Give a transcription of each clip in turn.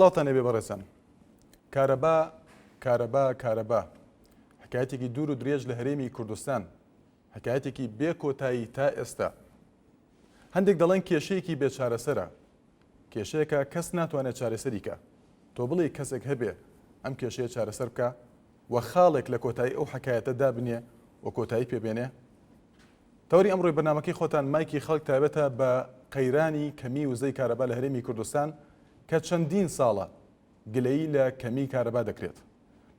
سڵاوتان لێبێ بەڕێزان. کارەبا، کارەبا، کارەبا. حکایەتێکی دوور و درێژ لە هەرێمی کوردستان. حکایەتێکی بێ کۆتایی تا ئێستا. هەندێک دەڵێن کێشەیەکی بێ چارەسەرە. کێشەیەکە کەس ناتوانێت چارەسەری کا. تۆ بڵێی کەسێک هەبێ ئەم کێشەیە چارەسەر بکا و خاڵێک لە کۆتایی ئەو حەکایەتە دابنێ و کۆتایی پێ بێنێ؟ تەوەری ئەمڕۆی بەرنامەکەی خۆتان مایکی خەڵک تایبەتە بە قەیرانی کەمی وزەی کارەبا لە هەرێمی کوردستان کە چەندین ساڵە گلەیی لە کەمی کارەبا دەکرێت.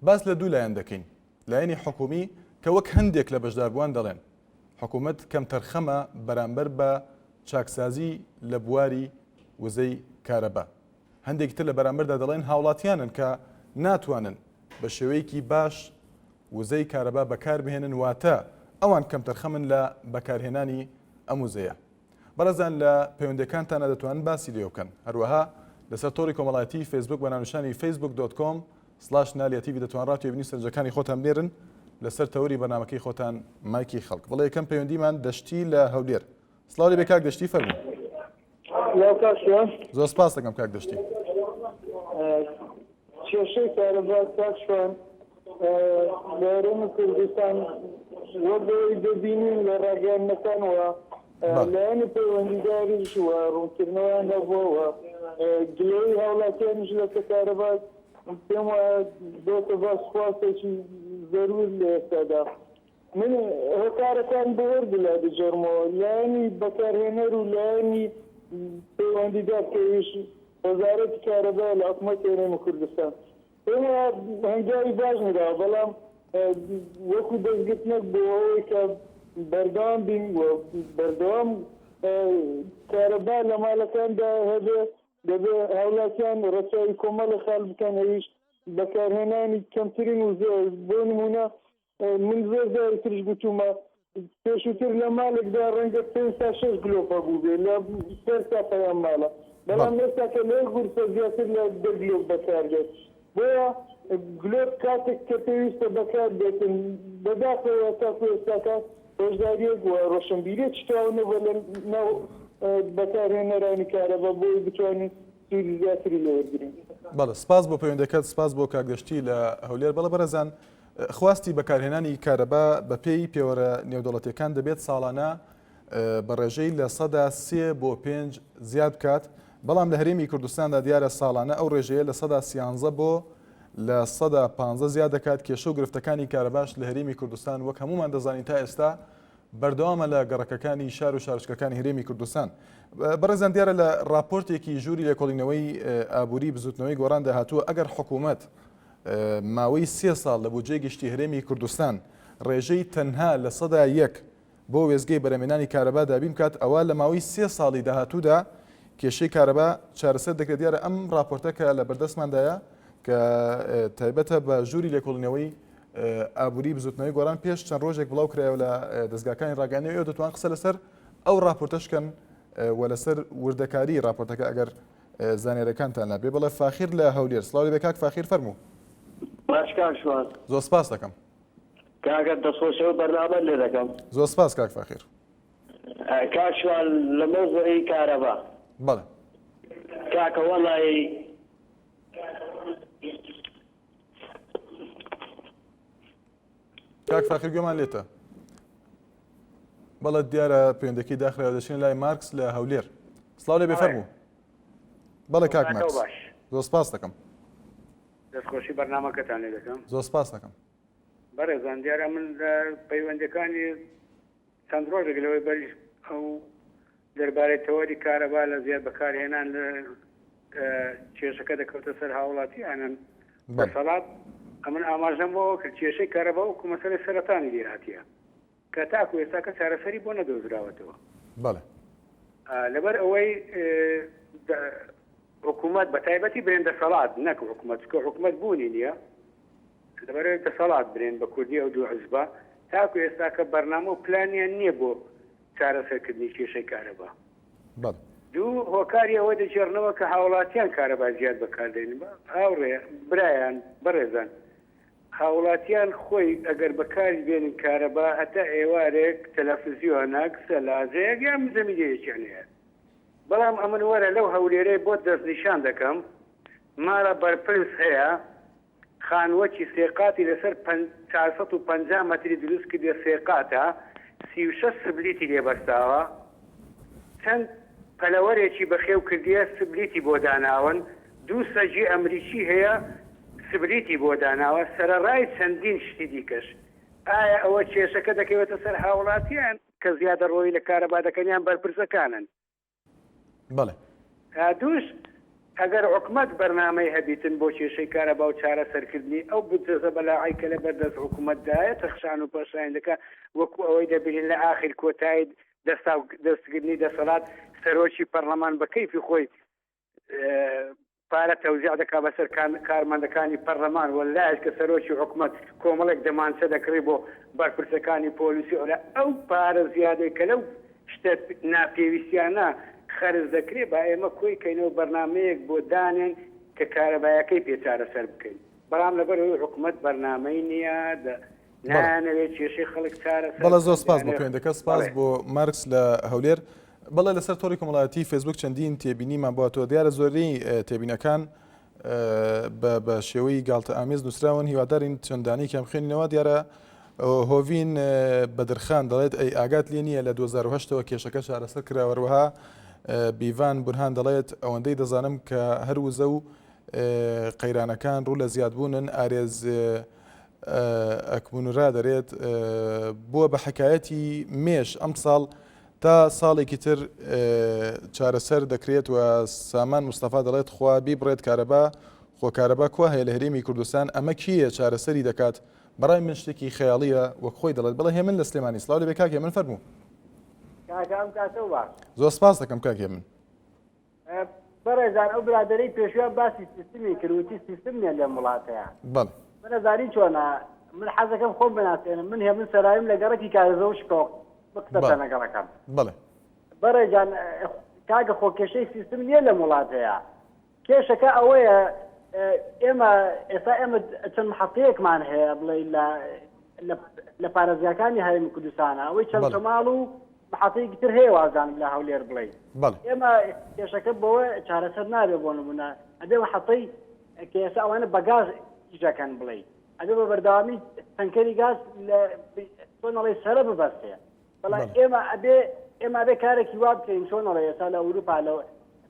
باس لە دوو لایەن دەکەین، لایەنی حکومی کە وەک هەندێک لە بەشداربووان دەڵێن حکومەت کەمتەرخەمە بەرامبەر بە چاکسازی لە بواری وزەی کارەبا، هەندێکی تر لە بەرامبەردا دەڵێن هاوڵاتیانن کە ناتوانن بە شێوەیەکی باش وزەی کارەبا بەکاربهێنن واتە ئەوان کەمتەرخەمن لە بەکارهێنانی ئەم وزەیە. بەڕێزان لە پەیوەندیەکانتانا دەتوانن باسی لێوە بکەن هەروەها لەسەر تۆڕی کۆمەڵایەتی فەیسبوک بە ناونیشانی Facebook dot com slash نالیا تیڤی دەتوان ڕا تێبینی سەرنجەکانی خۆتان بنێرن لەسەر تەوەری بەرنامەکەی خۆتان مایکی خەڵک. بەڵێ یەکەم پەیوەندیمان دەشتی لە هەولێر. سڵاو لێبێ کاک دەشتی فەرموو. سڵاو کاک شوان. زۆر سپاس دەکەم کاک دەشتی. کێشەی کارەبا کاک شوان لە هەرێمی کوردستان وەک ئەوەی دەبینین لە ڕاگەیاندنەکان و لایەنی پەیوەندیداریش و ڕوونکردنەوەیان هەبووە و گلەیی هاوڵاتیانیش لەسەر کارەبا پێم وایە بۆتە باس خواستێکی زەرور لە ئێستادا. من هۆکارەکان بۆ هەردوولا دەگێڕمەوە، لایەنی بەکارهێنەر و لایەنی پەیوەندیدار کە ئەویش وەزارەتی کارەبایە لە حکومەتی هەرێمی کوردستان. ئێمە هەنگاوی باش نراوە، بەڵام وەکو دەستگرتنێک بۆ ئەوەی کە بەردەوام بین و بەردەوام کارەبا لە ماڵەکاندا هەبێ، دەبێ هاوڵاتیان ڕەچاوی کۆمەڵێک خاڵ بکەن، ئەویش بەکارهێنانی کەمترین وزە، بۆ نموونە من زۆر جاری تریش گوتوومە پێشووتر لە ماڵێکدا ڕەنگە پێنج تا شەش گلۆپ هەبووبێ لە سەر تاقەی ئەم ماڵە، بەڵام ئێستا کە لە یەک غورفە زیاتر لە دە گلۆپ بەکار دێت. بۆیە گلۆپ کاتێک کە پێویستە بەکار بێتن، بەداخەوە تاکوو ئێستاکە هۆشدارییەک و ڕۆشنبیرییەکی تەواو نەبووە لە ناو بەکارهێنەرانی کارەبا بۆ ئەوەی بتوانین سوودی زیاتری لێ وەرگرین. بەڵێ سپاس بۆ پەیوەندەکەت، سپاس بۆ کاک دەشتی لە هەولێر. بەڵێ بەڕێزان خواستی بەکارهێنانی کارەبا بەپێی پێوەرە نێودەوڵەتیەکان دەبێت ساڵانە بە ڕێژەی 3% بۆ 5 زیاد بکات، بەڵام لە هەرێمی کوردستاندا دیارە ساڵانە ئەو ڕێژەیە 13% بۆ 15% زیاد دەکات، کێشە و گرفتەکانی کارەباش لە هەرێمی کوردستان وەک هەمومان دەزانین تا ئێستا بەردەوامە لە گەڕەکەکانی شار و شارۆچکەکانی هەرێمی کوردستان. بەڕێزان دیارە لە ڕاپۆرتێکی ژووری لێکۆڵینەوەی ئابووری بزوتنەوەی گۆڕاندا هاتووە ئەگەر حکوومەت ماوەی سێ ساڵ لە بودجەی گشتی هەرێمی کوردستان ڕێژەی تەنها 1% بۆ وێستگەی بەرهەمهێنانی کارەبا دابین بکات ئەوا لە ماوەی سێ ساڵی داهاتوودا کێشەی کارەبا چارەسەر دەکرێت دیارە ئەم ڕاپۆرتە کە لە بەردەستماندایە کە تایبەتە بە ژووری لێکۆڵینەوەی ئابووری بزوتنەوەی گۆڕان پێش چەند ڕۆژێک بڵاو کرایەوە لە دەزگاکانی ڕاگەیاندنەوە ئێوە دەتوان قسە لەسەر ئەو ڕاپۆرتەش کەن و لەسەر وردەکاری ڕاپۆرتەکە ئەگەر زانیارەکانتان لابێ بەڵێ فاخیر لە هەولێر سڵاو لێ کاک فاخیر فەرموو باش کاک شوان زۆر سپاس دەکەم کاکە دەستخۆشەوە بەرنامەت لێ دەکەم زۆر سپاس کاک فاخیر کاک شوان لە مەوزوعی کارەبا بەڵێ کاکە وەڵی کاک فاخر گوێمان لێتە بەڵێ دیارە پەیوەندەکەی داخراوە دەچینە لای مارکس لە هەولێر سڵاو لێ بێ فەرموو بەڵێ کاک مارکس زۆر سپاس دەکەم دەستخۆشی بەرنامەکەتان لێ دەکەم زۆر سپاس دەکەم بەڕێزان دیارە من لە پەیوەندەکانی چەند ڕۆژێک لەوەی بەریش ئەو دەربارەی تەوەری کارەبا لە زیاد بەکارهێنان لە کێشەکە دەکەوتە سەر هاوڵاتیانن دەسەڵات ئەمن ئاماژەم بۆ ئەوە کرد کێشەی کارەبا وەکو مەسەلەی سەرەتانی لێ هاتیە کە تاکو ئێستاکە چارەسەری بۆ نەدۆزراوەتەوە. بەڵێ. لەبەر ئەوەی حکوومەت بە تایبەتی برێن دەسەڵات نەک حکوومەت چکە حکوومەت بوونی نییە لەبەرەوەی دەسەڵات برێن بە کوردی ئەو دوو حزبە تاکو ئێستاکە بەرنامە و پلانیان نییە بۆ چارەسەرکردنی کێشەی کارەبا. بەڵێ. دوو، هۆکاری ئەوە دەگێڕنەوە کە هاوڵاتیان کارەبا زیاد بەکاردێنن. هاوڕێ، برایان، بەڕێزان، هاوڵاتیان خۆی ئەگەر بەکاری بێنن کارەبا هەتا ئێوارێک تەلەفزیۆنەک، سەلاجەیەک یان زەمینەیەکیان هەیە. بەڵام ئەمن وەرە لەو هەولێرەی بۆت دەستنیشان دەکەم. مارا بەرپرس هەیە خانووەکی سێ قاتی لەسەر 450 مەتری دروست کردیە سێ قاتە 36 سبلیتی لێ بەستاوە چەند پەلەوەرێکی بەخێو کردیە سبلیتی بۆ داناون دوو سەگی ئەمریکی هەیە سبلیتی بۆ داناوە سەرەڕای چەندین شتی دیکەش ئایا ئەوە کێشەکە دەکەوێتە سەر هاوڵاتیان کە زیادەڕۆیی لە کارەبا دەکەن یان بەرپرسەکانن؟ بەڵێ. دووش، ئەگەر حکومەت بەرنامەی هەبیتن بۆ کێشەی کارەبا و چارەسەرکردنی ئەو بودجە زەبەلاحەی کە لەبەر دەست حکومەتدایە تەخشان و پەخشانی دەکا وەکو ئەوەی دەبینین لە ئاخیر کۆتایی دەستاو دەستکردنی دەسەڵات سەرۆکی پەرلەمان بە کەیفی خۆی پارە تەوزیع دەکا بەسەر کارمەندەکانی پەرلەمان و لایەک کە سەرۆکی حکومەت کۆمەڵێک دەمانچە دەکڕی بۆ بەرپرسەکانی پۆلیسی ئەولا ئەو پارە زیادەی کە لەو شتە ناپێویستیانە خەرج دەکرێ با ئێمە کۆی کەینەوە بەرنامەیەک بۆ دانێن کە کارەبایەکەی پێ چارەسەر بکەین بەڵام لەبەر ئەوەی حکومەت بەرنامەی نییە نایانەوێت کێشەی خەڵک چارەسەر بەڵێ زۆر سپاس بۆ پەیوەندەکە سپاس بۆ مارکس لە هەولێر بەڵێ لەسەر تۆڕی کۆمەڵایەتی فەیسبوک چەندین تێبینیمان بۆ تۆ دیارە زۆرینەی تێبینەکان بە شێوەی گاڵتە ئامێز نووسراون هیوادارین چەندانێکیان بخوێنینەوە دیارە هۆڤین بەدرخان دەڵێت ئەی ئاگات لێ نییە لە 2010ەوە کێشەکە چارەسەر کراوەروەها بیڤان بورهان دەڵێت ئەوەندەی دەزانم کە هەر وزە و قەیرانەکان ڕوو لە زیادبوونن ئارێز ئەکمونرا دەرێت بووە بە حکایەتی مێش ئەمساڵ تا ساڵێکی تر چارەسەر دەکرێت و سامان مستەفا دەڵێت خوا بیبڕێت کارەبا خۆ کارەبا کوا هەیە لە هەرێمی کوردستان ئەمە کێیە چارەسەری دەکات بەڕای من شتێکی خەیاڵیە وەک خۆی دەڵێت بەڵێ هێمن لە سلێمانی سڵاو لەبێ کاک هێمن فەرموو. کاکە ئەم کاتەو باش. زۆر سپاس دەکەم کاک هێمن. بەڕێزان ئەو برادەرەی پێشویان باسی سیستمی کرد وتی سیستم نیە لەم وڵاتەیا. بەڵێ. من ئەزانی چۆنە من حەزەکەم خۆم بناسێنم من هێمن سەراویم لە گەڕەکی کارێزە و شکۆ بقسەتان لەگەڵەکەم. بەڵێ. بەڕێزان کاکە خۆ کێشەی سیستم نیە لەم وڵاتەیا کێشەکە ئەوەیە ئێمە ئێستا ئێمە چەند محەتەیەکمان هەیە بڵێ لە لە پارێزگاکانی هەرێمی کوردستانە ئەوەی چەمچەماڵ و محەتەیەکی تر هەیە وازانم لە هەولێر بڵێ ئێمە کێشەکە بەوە چارەسەر نابێ بۆ نمونە ئەبێ محەتەی کە ئێستا ئەوانە بە گاز ئیشەکەن بڵێ ئەبێ بە بەردەوامی تەنکەری گاز لە چۆن ئەڵێ سەرە ببەستێ بەڵام ئێمە ئەبێ ئێمە ئەبێ کارێکی وا بکەین چۆن ئەڵێ ئێستا لە ئەوروپا لە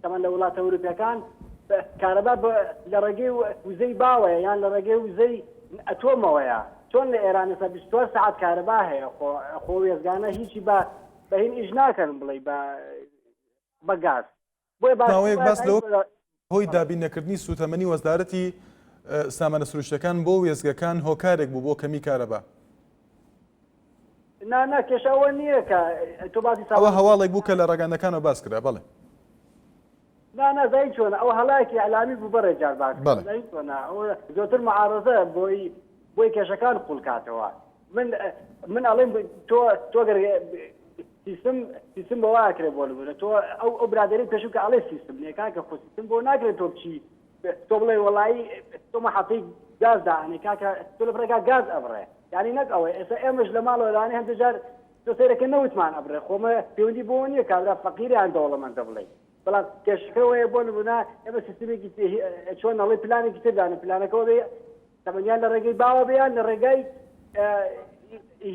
تەمان لە وڵاتە ئەوروپیەکان کارەبا لە ڕێگەی وزەی باوەیە یان لە ڕێگەی وزەی ئەتۆمەوەیە چۆن لە ئێران ئێستا 24 سەعات کارەبا هەیە خۆ خۆ وێزگانە هیچی بە بەهین ئیش ناکەن بڵێ بە بە گاز بۆیە باش ماوەیەک باس لەوە هۆی دابین نەکردنی سووتەمەنی وەزارەتی سامانە سروشتەکان بۆ وێستگەکان هۆکارێک بوو بۆ کەمی کارەبا. نا نا کێشە ئەوە نییە کە تۆ باسی ئەوە هەواڵێک بوو کە لە ڕاگەیاندنەکانەوە باس کرا بەڵێ. نا نا زانی چۆنە ئەوە هەڵایەکی ئیعلامی بوو بەڕێ جار باس کرا زانی چۆنە ئەوە زۆرتر معارەزە بۆی بۆی کێشەکان قوڵ کاتەوە من من ئەڵێم تۆ تۆ گەر سیستم سیستم بۆ وا کرێ بۆ نمونە تۆ ئەو ئەو برادری پێشوو کە ئەڵێ سیستم نییە کاکە خۆ سیستم بۆ ناکرێت تۆ بچی تۆ بڵێ وەڵایی تۆ مەحەتەی گاز دانێ کاکە تۆ لە ڕێگا گاز ئەبڕێ یعنی نەک ئەوەی ئێستا ئێمەش لە ماڵەوە لەوانەیە هەندێک جار تۆ سەیرەکە نەوتمان ئەبڕێ خۆمە پەیوەندی بۆ نییە کابرا فەقیریان دەوڵەمەندە بڵێ بەڵام کێشەکەوەیە بۆ نمونە ئێمە سیستمێکی چۆن ئەڵێ پلانێکی تر دانێ پلانەکەەوە بێ تەمەنیان لە ڕێگەی باوە بێ یان لە ڕێگای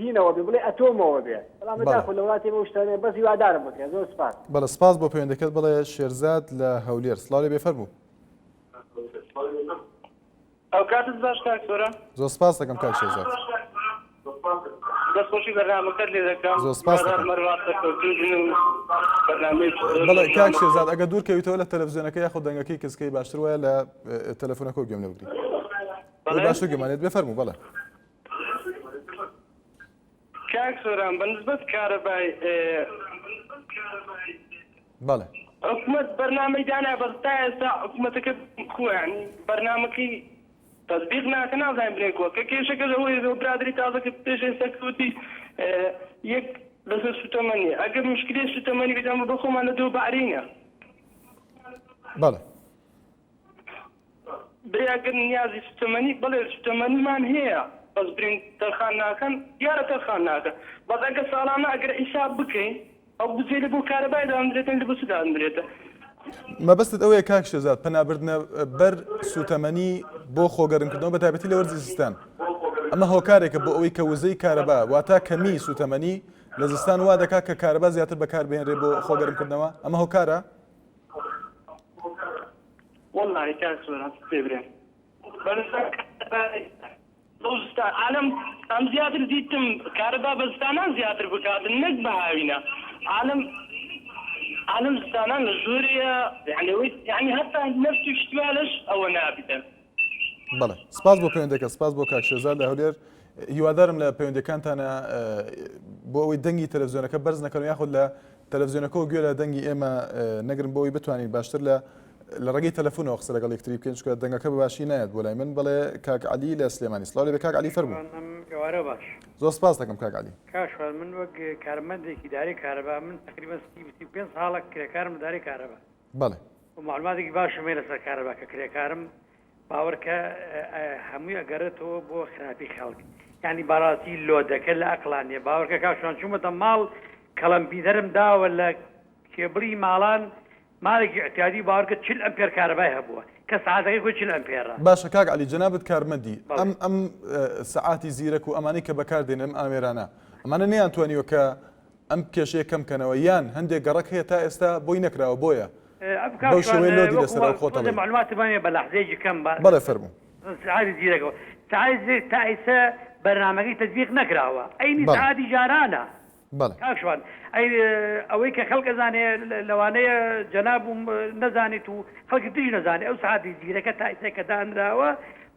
هینەوە بێ بڵێ ئەتۆمەوە بێ بەڵام بەداخەوە لە وڵاتی ئێمە شتانە بەس هیوادارم بکرێت زۆر سپاس. بەڵێ سپاس بۆ پەیوەندەکەت بەڵێ شێرزاد لە هەولێر سڵاو لێ بێ فەرموو. ئەوکاتت باش کاک سۆران. زۆر سپاس دەکەم کاک شێرزاد. دەست خۆشی بەرنامەکەت لێ دەکەم. زۆر سپاس دەکەم. مەروان سەرکەوتوو بن و بەرنامەی بەڵێ کاک شێرزاد ئەگەر دوور کەویتەوە لە تەلەڤزیۆنەکە یاخود دەنگەکەی کزکەی باشتر وایە لە تەلەفۆنەکەوە گوێم لێ بگری. باشتر گوێمان لێت بێ فەرموو بەڵێ. کاک سۆران بە نسبەت کارەبای بەڵێ. حکومەت بەرنامەی دانا بەس تا ئێستا حکومەتەکە کویان بەرنامەکەی تەتبیق ناکە نازانین برێن کوە کە کێشەکە لەوەیە ئەو برادەری تازە کە پێش ئێستا کەوتی یەک لەسەر سوتەمەنی ئەگەر مشکلەی سوتەمەنی بێت ئەمە بەخۆمان لە دۆ بەعرینە. بەڵێ. برێ ئەگەر نیازی سوتەمەنی بەڵێ سوتەمەنیمان هەیە بەس برین تەرخان ناکەن دیارە تەرخان ناکەن بەس ئەگەر ساڵانە ئەگەر حیساب بکەین ئەو بودجەی لە بۆ کارەبای دادەنرێتن لە بۆ چ دادەنرێتە؟ مەبەستت ئەوەیە کاک شێرزاد پەنابردنە بەر سووتەمەنی بۆ خۆگەرمکردنەوە بە تایبەتی لە وەرزی زستان ئەمە هۆکارێکە بۆ ئەوەی کە وزەی کارەبا واتا کەمی سووتەمەنی لە زستان وا دەکات کە کارەبا زیاتر بەکاربهێنرێ بۆ خۆگەرمکردنەوە ئەمە هۆکارە؟ وەڵاهی کاک سۆران پێ برێم زستان عالم ئەم زیاتر دیتم کارەبا بە زستانان زیاتر بکاتن نەک بە هاوینە عالم عالم زستانان لە ژوورەیە یعنی ئەوەی یعنی هەتا نەفت و شتوالش ئەوە نابیتن. بەڵێ سپاس بۆ پەیوەندەکە سپاس بۆ کاک شێرزاد لە هەولێر هیوادارم لە پەیوەندەکانتانە بۆ ئەوەی دەنگی تەلەڤزیۆنەکە بەرز نەکەن یاخود لە تەلەڤزیۆنەکەەوە گوێ لە دەنگی ئێمە نەگرن بۆ ئەوەی بتوانین باشتر لە لە ڕێگەی تەلەفۆنەوە قسە لەگەڵ یەکتری بکەین چونکە دەنگەکە بە باشی نایەت بۆ لای من بەڵێ کاک عەلی لە سلێمانی سڵاو لێبێ کاک عەلی فەرموو. ئێوارە باش. زۆر سپاس دەکەم کاک عەلی. کاک شوان من وەک کارمەندێکی ئیدارەی کارەبا من تەقریبەن سی 35 ساڵە کرێکارم لە ئیدارەی کارەبا. بەڵێ. و مەعلوماتێکی باشم هەیە لەسەر کارەبا کە کرێکارم باوەڕکە هەمووی ئەگەڕێتەوە بۆ خراپی خەڵک یانی بەڕاستی لۆدەکە لە ئەقڵا نیە باوەڕکە کاک شوان چوومەتە ماڵ کەڵەمپیتەرم داوە لە کێبڵی ماڵان ماڵێکی ئیعتیادی باوەڕکە 40 ئەمپێر کارەبای هەبووە کە سەعاتەکەی خۆی 40 ئەمپێرە. باشە کاک عەلی جەنابت کارمەندی ئەم ئەم سەعاتی زیرەک و ئەمانەی کە بەکار دێن ئەم ئامێرانە ئەمانە نەیانتوانیوە کە ئەم کێشەیە کەم کەنەوە یان هەندێک گەڕەک هەیە تا ئێستا بۆی نەکراوە بۆیە بەو شێوەیە لۆدی لەسەرە و خۆت ئەڵێی. بەڵێ فەرموو. سەعاتی زیرەکەوە سەعاتی زیرەک تا ئیسە بەرنامەکەی تەتبیق نەکراوە ئەینی سەعاتی جارانە کاک شوان ئەی ئەوەی کە خەڵک ئەزانێ لەوانەیە جەنابم نەزانێت و خەڵکی تریش نەزانێ ئەو سەعاتی زیرەکە تا ئیسە کە دانراوە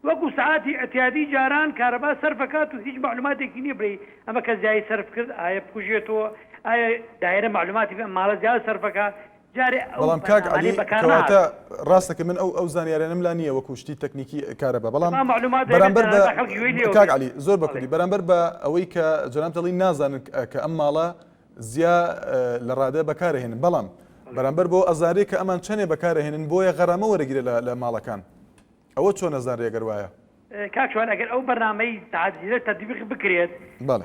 وەکو سەعاتی ئیعتیادی جاران کارەبا سەرف ئەکات و هیچ مەعلوماتێکی نیە بڵێی ئەمە کەس زیای سەرف کرد ئایە بکوژێتەوە ئایە دایرە مەعلوماتی بێ ئەم ماڵە زیاد سەرف ئەکا جارێ ئەو بەڵام کاک بەرنامانەی عەلی بەکار کەواتە نەهاتوون. ڕاستەکە من ئەو ئەو زانیاریانەم لا نییە وەکو شتی تەکنیکی کارەبا بەڵام با مەعلومات هەبێت بەرامبەر بە تەنانەت با خەڵک گوێی لێوە کاک بێت عەلی زۆر بە بەڵێ. کوردی بەرامبەر بە ئەوەی کە جەنابت ئەڵێی نازانن کە ئەم ماڵە زیا لە ڕادە بەکارەهێنن بەڵام بەرامبەر بۆ ئەزانرێ کە ئەمان چەنێ بەکارەهێنن بۆیە غەرامە وەرەگیرێ لە لە ماڵەکان ئەوە چۆن ئەزانرێ گەر وایە؟ کاک شوان ئەگەر ئەو بەرنامەی تەعزیرە تەتبیق بکرێت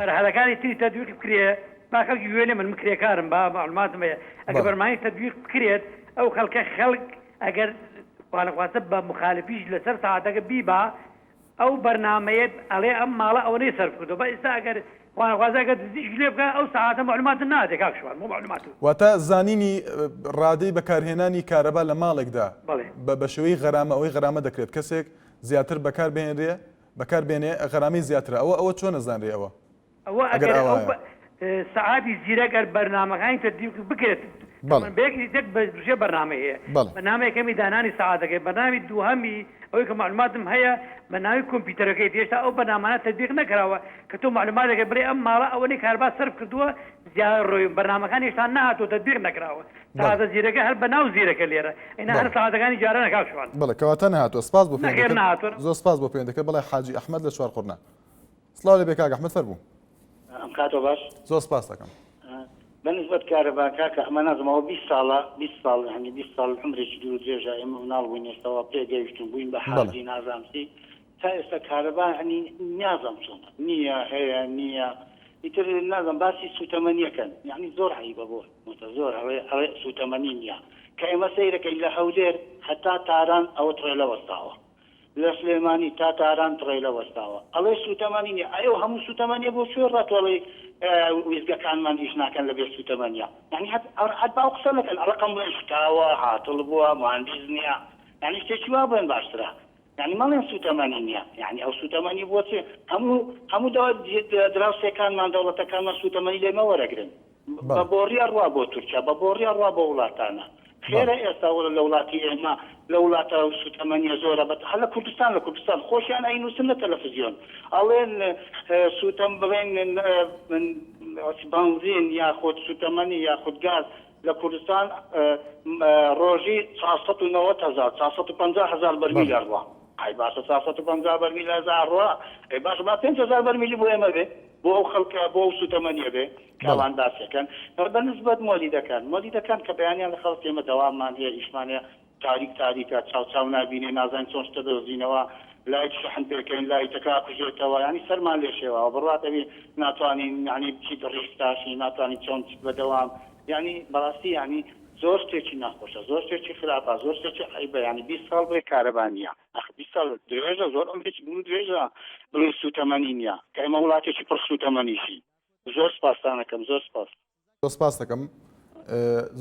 مەرحەلەکانی تری تەتبیق بکرێ با خەڵکی گوێ لێ من من کرێکارم با مەعلوماتم هەیە ئەگەر بەرنامەی تەتبیق بکرێت ئەو خەڵکە خەڵک ئەگەر خوانەخواستە بە مخالفیش لەسەر سەعاتەکە بیبا ئەو بەرنامەیە ئەڵێ ئەم ماڵە ئەوەنەی سەرف کردووە بە ئێستا ئەگەر خوانەخواستە ئەگەر دزیش لێ بکا ئەو سەعاتە مەعلوماتت نادێ کاک شوان بۆ مەعلومات واتە زانینی ڕادەی بەکارهێنانی کارەبا لە ماڵێکدا بە بە شێوەی غەرامە ئەوەی غەرامە دەکرێت کەسێک زیاتر بەکار بهێنرێ بەکار بێنێ غەرامەی زیاترە ئەوە ئەوە چۆن ئەزانرێ ئەوە ئەوە ئەگەر ئەگەر ئەو ئاوایە. سەعاتی زیرەک ئەر بەرنامەکانی تەتبیق بکرێت بەڵێ. بە یەک یەک بە دوسێ بەرنامەی هەیە بەڵێ. بەرنامەی یەکەمی دانانی سەعاتەکەی بەرنامی دووهەمی ئەوەی کە مەعلوماتم هەیە بەرنامەی کۆمپیوتەرەکەی هێشتا ئەو بەرنامانە تەتبیق نەکراوە کە تۆ مەعلوماتێکە بڵێ ئەم ماڵە ئەوەنەی کارەبا سەرف کردووە زیاد ڕۆی بەرنامەکان هێشتا نەهاتووە تەتبیق نەکراوە بەڵێ. سەعاتە زیرەکە هەر بەناو زیرەکە لێرە ئینا هەر بەڵێ. سەعاتەکانی جارانە کاک شوان. بەڵێ کەواتە نەهاتووە سپاس بۆ نەخێر پەیوەندەکەت نەهاتووە. زۆر سپاس بۆ پەیوەندەکەت بەڵێ حاجی ئەحمەد لە چوارقوڕنە سڵاو لێبێ کاک ئەحمەد فەرموو. ئەم کاتەوە باش. زۆر سپاست دەکەم. بە نسبەت کارەبا کاکە ئەمە نازم ئەوە 20 ساڵە 20 ساڵ یانی 20 ساڵ عومرێکی دوور و درێژە ئێمە مناڵ بووین ئێستاوە پێ گەیشتوون بووین بە بەڵێ. حاجی نازام چی تا ئێستا کارەبا یانی نازم چۆنە نییە هەیە نییە ئیتر نازم باسی سووتەمەنیەکەن یانی زۆر عەیبە بۆ حکومەتە زۆر ئەڵێ ئەڵێ سووتەمەنی نییە کە ئێمە سەیرەکەین لە هەولێر هەتا تاران ئەوە تڕێلە وەستاوە لە سلێمانی تا تاران تڕێلە وەستاوە ئەڵێ سوتەمەنی نیە ئەی ئەو هەموو سوتەمەنیە بۆ کوێ ڕات و ئەڵێی ویستگەکانمان ئیش ناکەن لە بێ سوتەمەنیە یانی هەت هەر با ئەو قسە نەکەن ڕقم بڵێن شکاوە عاتڵ بووە مهندس نیە یانی شتێکی وا بڵێن باشترە یانی مەڵێن سوتەمەنی نیە یانی ئەو سوتەمەنی بۆ چێ هەموو هەموو دراوسێکانمان دەوڵەتەکانمان سوتەمەنی لێمە وەرەگرن بە بۆڕی ئەڕوا بۆ تورکیا بە بۆڕی ئەڕوا بۆ وڵاتانە خێرە ئێستا وڵە لە وڵاتی ئێمە لە وڵاتە سوتەمەنیە زۆرە بە هەر لە کوردستان لە کوردستان خۆشیان ئەینوسن لە تەلەفزیۆن ئەڵێن سوتەم بڵێن بەنزین یاخود سوتەمەنی یاخود گاز لە کوردستان ڕۆژی 490 هەزار 450 هەزار بەرمیل ئەڕوا ئەی باشە 450 بەرمیل هەزار ئەڕوا ئەی باشە با 5000 بەرمیلی بۆ ئێمە بێ بۆ ئەو خەڵکە بۆ ئەو سوتەمەنیە بێ کە ئەوان باسیەکەن بە نسبەت مۆلیدەکان مۆلیدەکان کە بەیانیان لە خەڵک ئێمە دەواممان هەیە ئیشمان هەیە تاریک تاریکە چاو چاو نابینێ نازانین چۆن شتە دۆزینەوە لایت شەحن پێکەین لایتەکە ئەکوژێتەوە یانی سەرمان لێ شێواوە بڕوات ئەوی ناتوانین یانی بچیت ڕیش بتاشی ناتوانین چۆن بچیت بە دەوام یانی بەڕاستی یانی. زۆر شتێکی ناخۆشە زۆر شتێکی خراپە زۆر شتێکی عەیبە یانی 20 ساڵ بڵێ کارەبا نییە ئەخ 20 ساڵ درێژە زۆر عومرێکی دوور و درێژە بڵێ سوتەمەنی نییە کە ئێمە وڵاتێکی پڕ سوتەمەنیشین زۆر سپاستان ئەکەم زۆر سپاس. زۆر سپاست دەکەم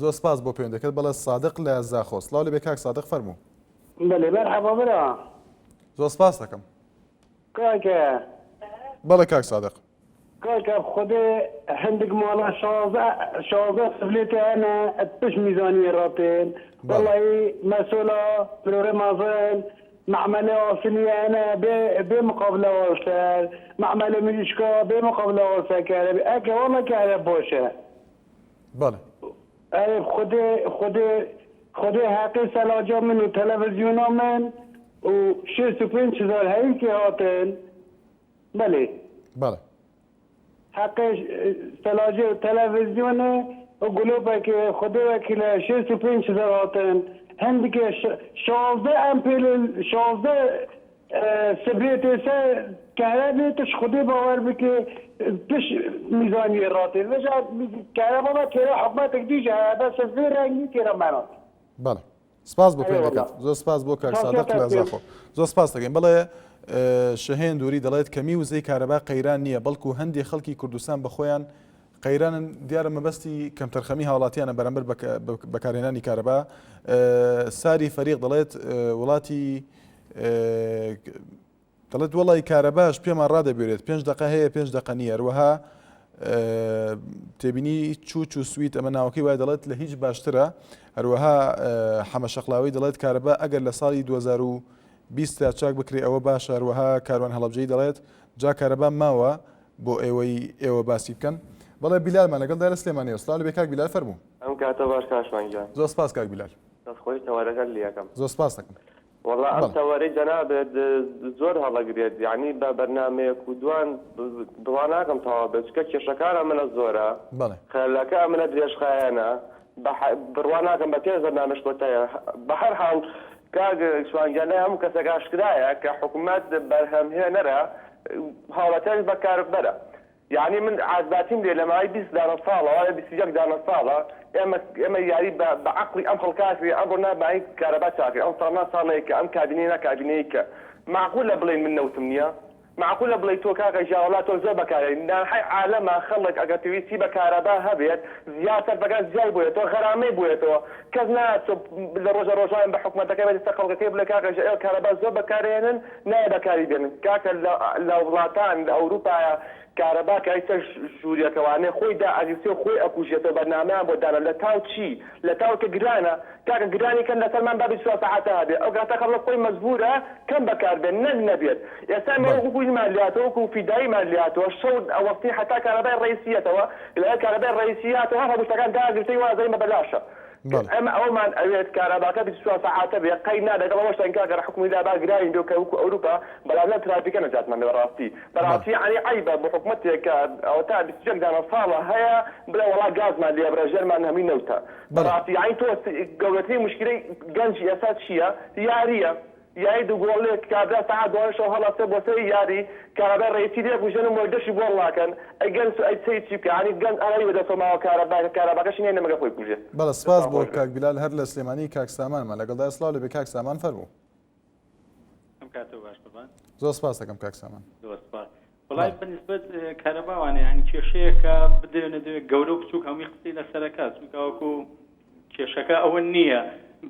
زۆر سپاس بۆ پەیوەندەکەت بەڵێ سادق لە زاخۆ سڵاو لەبێ کاک سادق فەرموو. بەلێ مەرحەبا برا. زۆر سپاست دەکەم. کاکە. بەڵێ کاک سادق. کاکە خودێ هەندک ماڵە 16 16 سفلێتێ هەنە پشت میزانیێ ڕاتێن وەڵی مەسۆلا مرۆرێ مەزن مەعمەلێ ئاسنیێ هەنە بێ بێ مقابلە وەسەر مەعمەلێ مریشکا بێ مقابلە وەسەر کەهرەبێ ئەکە وەڵە کەهرەب باشە. بەڵێ. ئەرێ خودێ خودێ خودێ هەقی سەلاجا من و تەلەڤزیۆنا من و 65 هزار هەیکێ هاتن بەلێ. بەڵێ. هەقێ سەلاجێ و تەلەڤزیۆنێ و گلۆپەکێ خودێ وەکیلە 65 هزار هاتن هەندکێ 16 ئەمپێل 16 سبرێتێ سەر کەهرەبێ تش خودێ باوەر بکێ پش میزانیێ ڕاتێ ڤێجا کەهرەبا بە تێرا حکومەتێک دیژ هەیە بەس ڤێ ڕەنگی تێرا مەرات. بەڵێ سپاس بۆ پەیوەندەکەت زۆر سپاس بۆ کاک سادق لە زاخۆ زۆر سپاس دەکەین بەڵێ شەهێن دووری دەڵێت کەمی وزەی کارەبا قەیران نییە بەڵکو هەندێک خەڵکی کوردستان بەخۆیان قەیرانن دیارە مەبەستی کەمتەرخەمی هاوڵاتیانە بەرامبەر بەکارهێنانی کارەبا ساری فەریق دەڵێت وڵاتی دەڵێت وەڵی کارەباش پێمان ڕادەبێرێت پێنج دقە هەیە پێنج دقە نییە هەروەها تێبینی چوچ و سویت ئەمە ناوەکەی وای دەڵێت لە هیچ باشترە هەروەها حەمە شەقلاوی دەڵێت کارەبا ئەگەر لە ساڵی 2020 تا چاک بکرێ ئەوە باشە هەروەها کاروان هەڵەبجەی دەڵێت جا کارەبا ماوە بۆ ئێوەی ئێوە باسی بکەن بەڵێ بیلالمان لەگەڵ لە سلێمانیەوە سڵاو لەبێ کاک بیلال فەرموو. ئەم کاتە باش کاک شوان گیان. زۆر سپاس کاک بیلال. دەست خۆش تەوەرەکەت لیەکەم. زۆر سپاس دەکەم. وەڵا ئەم تەوەرەی جەنابت زۆر هەڵەگرێت یانی بە بەرنامەیەک و دوان بڕوا ناکەم تەواو بێت چونکە کێشەکان ئەمنە زۆرە بەڵێ. خەلەکە ئەمنە درێژخایەنە بە بڕوا ناکەم بە پێنج بەرنامەش کۆتایە بە هەر حاڵ کاک شوان گیان لای هەموو کەسێک ئاشکرایە کە حکومەت بەرهەمهێنەرە هاوڵاتیانیش بەکاربەرە یانی من عازباتیم لێ لە ماوەی 20 دانە ساڵەوە یا 21 دانە ساڵە ئێمە ئێمە یاری بە بە عەقڵی ئەم خەڵکە ئەکرێ ئەمڕۆ نا بانک کارەبا چاکرێ ئەم ساڵ نا ساڵێکە ئەم کابینەی نا کابینەیەکە مەعقولە بڵێین من نەوتم نییە مەعقولە بڵێی تۆ کاکە گیان وەڵا تۆ زۆر بەکارێنی ناحەی عالەمە خەڵک ئەگەر پێویستی بە کارەبا هەبێت زیاد سەرفەکات زیای بۆیەتەوە غەرامەی بۆیەتەوە کەس نایەت تۆ لە ڕۆژە ڕۆژان بە حکومەتەکەی بێتە سەر خەڵکەکەی بڵێ کاکە ژە ئێوە کارەبا زۆر بەکارێنن نایە بەکاری بێنن کاکە لە لە وڵاتان لە ئەوروپایە کارەبا کە ئەیچە ژوورێکەوانێ خۆی دا ئەگیرسێ و خۆی ئەکوژێتەوە بەرنامەیان بۆ دانا لە تاو چی لە تاو کە گرانە کاکە گرانی کەن لەسەرمان با 24 سەعاتە هەبێ ئەو کاتە خەڵک خۆی مەجبورە کەم بەکار بێن نەک نەبێت ئێستا ئێمە بەڵێ. وەکو هینمان لێهاتووە وەکو فیداییمان لێهاتووە شەو ئەوەستین حەتا کارەبای ڕەئیسی یەتەوە لەگەڵ کارەبای ڕەئیسی هاتەوە هەر هەموو شتەکان داگرتەی وازەین بە بەلاشە بەڵێ. ئێمە ئەوەمان ئەوێت کارەباکە 24 سەعاتە بێ قەی نا لەگەڵ ئەوەشتاین کاکە حکومی لا با گرانی بێ کە وەکو ئەوروپا بەڵام لەم ترافیکە نەجاتمان بێ بەڕاستی بەڕاستی یەعنی عەیبە بۆ حکومەتێک کە ئەوەتا 21 دانە ساڵە هەیە بڵێ وەڵا گازمان لێ بڕێ ژێرمان هەمووی نەوتە بەڕاستی یەعنی تۆ گەورەترین موشکیلەی گەنجی ئێستا چییە یارییە یاری دوو گۆڵێک کابرا سەعات دوانە شەو هەڵەسێ بۆ سەری یاری کارەبای ڕەئیسی لێ کوژێن و مۆردەشی بۆڵ ناکەن ئەی گەنج تۆ ئەی چەی چی بکا یانی گەنج ئەوەی بەدەستەوە ماوە کارەباکە کارەباکەشی نیە نەمەگە خۆی بکوژێ بەڵێ سپاس دەستان بۆ خۆش بێت. کاک بیلال هەر لە سلێمانی کاک سامانمان لەگەڵدایە سڵاو لێبێ کاک سامان فەرموو. ئەم کاتەو باش قوربان. زۆر سپاس دەکەم کاک سامان. زۆر سپاس. وەڵای بەڵێ. بە نیسبەت کارەباوانە یانی کێشەیەکە بدەوێ نەدەوێ گەورە و بچووک هەمووی قسەی لەسەرەکە چونکە وەکو کێشەکە ئەوە نییە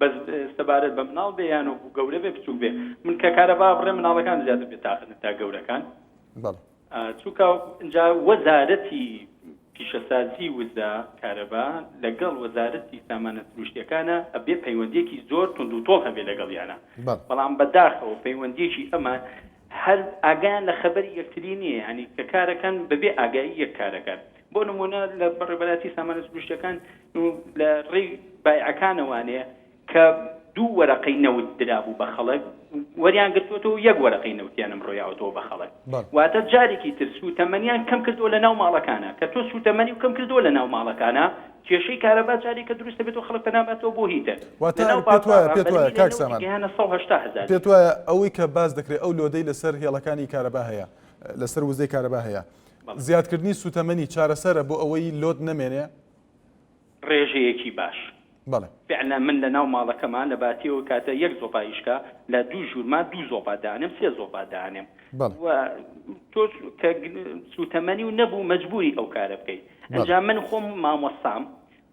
بەس سەبارەت بە مناڵ بێ یان وەکو گەورە بێ بچووک بێ من کە کارەبا بڕێ مناڵەکان زیاتر بێتاقەتن تا گەورەکان بەڵێ. چونکە ئینجا وەزارەتی پیشەسازی وزە، کارەبا، لەگەڵ وەزارەتی سامانە سروشتیەکانا ئەبێ پەیوەندیەکی زۆر توندوتۆڵ هەبێ لەگەڵیانا بەڵام بەداخەوە پەیوەندیەکی ئەمان هەر ئاگایان لە خەبەری یەکتری نیە یانی کە کارەکەن بەبێ ئاگایی یەک کارەکەن بۆ نمونە لە بەڕێوبەرایەتی سامانە سروشتیەکان لە ڕێی بایعەکانەوانێ کە دوو وەرەقەی نەوت درابوو بە خەڵک وەریان گرتووەتەوە و یەک وەرەقەی نەوتیان ئەمڕۆ یاوەتەوە بە خەڵک واتە جارێکی تر سووتەمەنیان کەم کردەوە لە ناو ماڵەکانە کە تۆ سووتەمەنی و کەم کردەوە لە ناو ماڵەکانە کێشەی کارەبا جارێکە دروست دەبێت و خەڵک پەنا باتەوە بۆ heater واتە لە ناو پێت وایە بازاڕا پێت وایە بەرمیلێ کاک نەوتی سامان گەیانە 180 هەزار پێت وایە ئەوەی کە باس دەکرێت ئەو load ەی لەسەر هێڵەکانی کارەبا هەیە لەسەر وزەی کارەبا هەیە بەڵێ. زیادکردنی سووتەمەنی چارەسەرە بۆ ئەوەی load نەمێنێ؟ ڕێژەیەکی باش. بەڵێ. فعلا من لە ناو ماڵەکەما لە باتیەوە کاتە یەک زۆپا ئیشکا لە دوو ژوورما دوو زۆپا دانێم سێ زۆپا دانێم بەڵێ. و تۆ کە سوتەمەنی و نەبوو مەجبوری ئەو کارە بکەی بەڵێ. ئەنجا من خۆم مامۆستام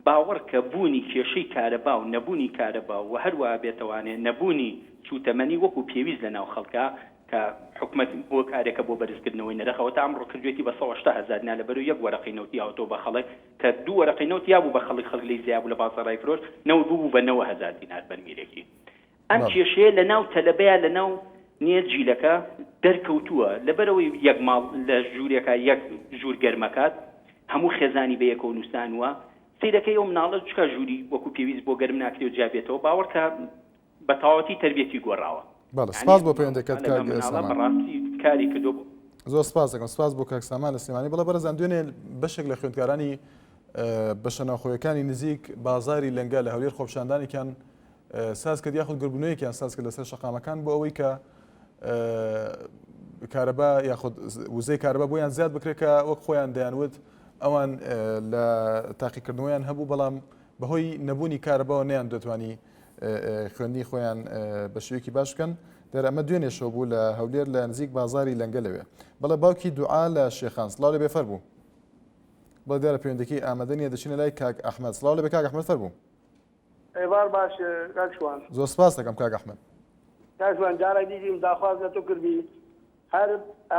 باوەڕ کە بوونی کێشەی کارەبا و نەبوونی کارەبا و هەروەها بێتەوانێ نەبوونی سوتەمەنی وەکو پێویست لە ناو خەڵکا کە حکومەت هۆکارێکە بۆ بەرزکردنەوەی نرخ ئەوەتا ئەمڕۆ کردوێتی بە 180 هەزار دینار لەبەرو یەک وەرەقەی نەوتی یاوەتەوە بە خەڵک کە دوو وەرەقەی نەوت یابوو بە خەڵک خەڵک لێی زیابوو لە بازاڕای فرۆشت نەوت ببوو بە 9000 دینار بەرمیلێکی ئەم بەڵێ. کێشەیە لە ناو تەلەبەیا لە ناو نێ جیلەکە دەرکەوتووە لەبەرئەوەی یەک ماڵ لە ژوورێکا یەک ژوور گەرمەکات هەموو خێزانی بەیەکەوە نووسانووە سەیرەکەی ئەو مناڵە چکا ژووری وەکو پێویست بۆ گەرم ناکرێ و جیا بێتەوە باوەڕکە بە تەواوەتی تەربیەتی گۆڕاوە. بەڵێ یانی سپاس ئەم بۆ پەیوەندەکەت مامۆستا لەگەڵ کاک مناڵە سامان. بەڕاستی کاری کردووە بۆ. زۆر سپاس دەکەم سپاس بۆ کاک سامان لە سلێمانی بەڵێ بەڕێزان دوێنێ بەشێک لە خوێندکارانی بەشە ناوخۆیەکانی نزیک بازاری لەنگە لە هەولێر خۆپیشاندانێکیان ساز کرد یاخود گربوونەوەیەکیان ساز کرد لەسەر شەقامەکان بۆ ئەوەی کە کارەبا یاخود وزەی کارەبا بۆیان زیاد بکرێت کە وەک خۆیان دەیانوت ئەوان لە تاقیکردنەوەیان هەبوو بەڵام بەهۆی نەبوونی کارەباوە نەیان دەتوانی خوێندنی خۆیان بە شێوەیەکی باش بکەن دیارە ئەمە دوێنێ شەو بوو لە هەولێر لە نزیک بازاری لەنگە لەوێ بەڵێ باوکی دوعا لە شێخان سڵاو لێ بێ فەرموو بەڵێ دیارە پەیوەندەکەی ئامادە نییە دەچینە لای کاک ئەحمەد سڵاو لێ بێ کاک ئەحمەد فەرموو ئێوار باش کاک شوان. زۆر سپاس دەکەم کاک ئەحمەد. کاک شوان جارێک دیدیم داخواز لە تو کردی هەر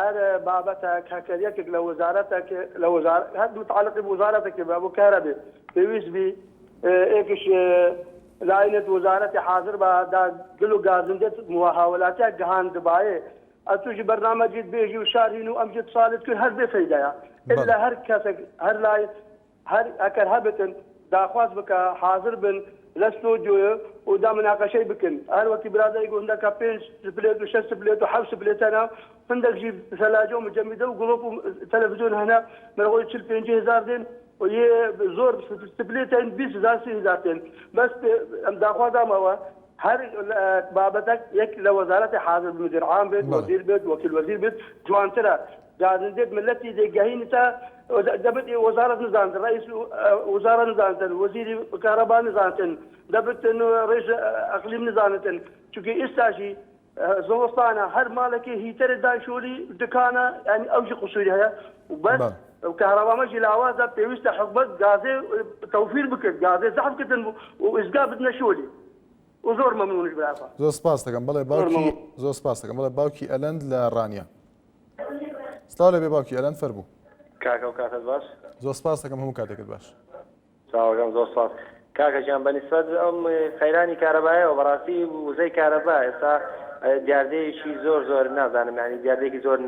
هەر بابەتەک هەکەر یەکێک لە وەزارەتەک لە وەزار هەر متعلقی بە وەزارەتەک بە بۆ کارە بێ پێویست بی ئێکش لاینت وەزارەتی حازر بە دا گل و گازندێت هاوڵاتیا گەهاندبایێ ئەتوژی بەرنامە جیت بێژی و شارین و ئەمجد سالت کرد هەر بێ فەیدەیە ئللا هەر کەسێک هەر لای هەر ئەکەر هەبتن داخواز بکە حازر بن لە ستۆدیۆێ و دا مناقەشەی بکن هەر وەکی برادەری گو هندەکە پێنج سپلێت و شەش سپلێت و حەوت سپلێت هەنە هندەک ژی سەلاجە و مجەمیدە و گڵۆپ و تەلەفزیۆن هەنە مرغۆی چل پێنجی هزار دێن و یێ زۆر سپلێت هەن 20 هزار سی هزار تێن بەس ئەم داخوازامەوە هەر بابەتەک یەک لە وەزارەتی حازر مدیر عام بێت وەزیر بێت وەکیل وەزیر بێت جوانترە گازندێت ملەتی دێگەهینتە دەبت وەزارەت نزانتن ڕئیس وزارە نزانتن وەزیری کارەبا نزانتن دەبتن ڕێژ ئەقلیم نزانتن چونکە ئێستاشی زۆستانە هەر ماڵێکی هیتەرە دانشۆری دکانە ینی ئەوژی قسووری هەیە و بەس کارەبامەژی لاوازە پێویستە حکومەت گازێ تەوفیر بکرد گازێ زەحف کردن و ئیزگا بدنە شۆلی و زۆر مەمنونش براکە زۆر سپاس دەکەم بەڵێ باوکی زۆر سپاس دەکەم بەڵێ باوکی ئەلەند لە ڕانیە سڵاو لەبێ باوکی ئەلەند فەرموو. کاکە ئەو کاتەت باش. زۆر سپاس دەکەم هەموو کاتێکت باش. چاوەکەم زۆر سپاس. کاکە گیان بە نیسبەت ئەم قەیرانی کارەبایەوە بەڕاستی وزەی کارەبا ئێستا دیاردەیەکی زۆر زۆر نازانم یانی دیاردەیەکی زۆر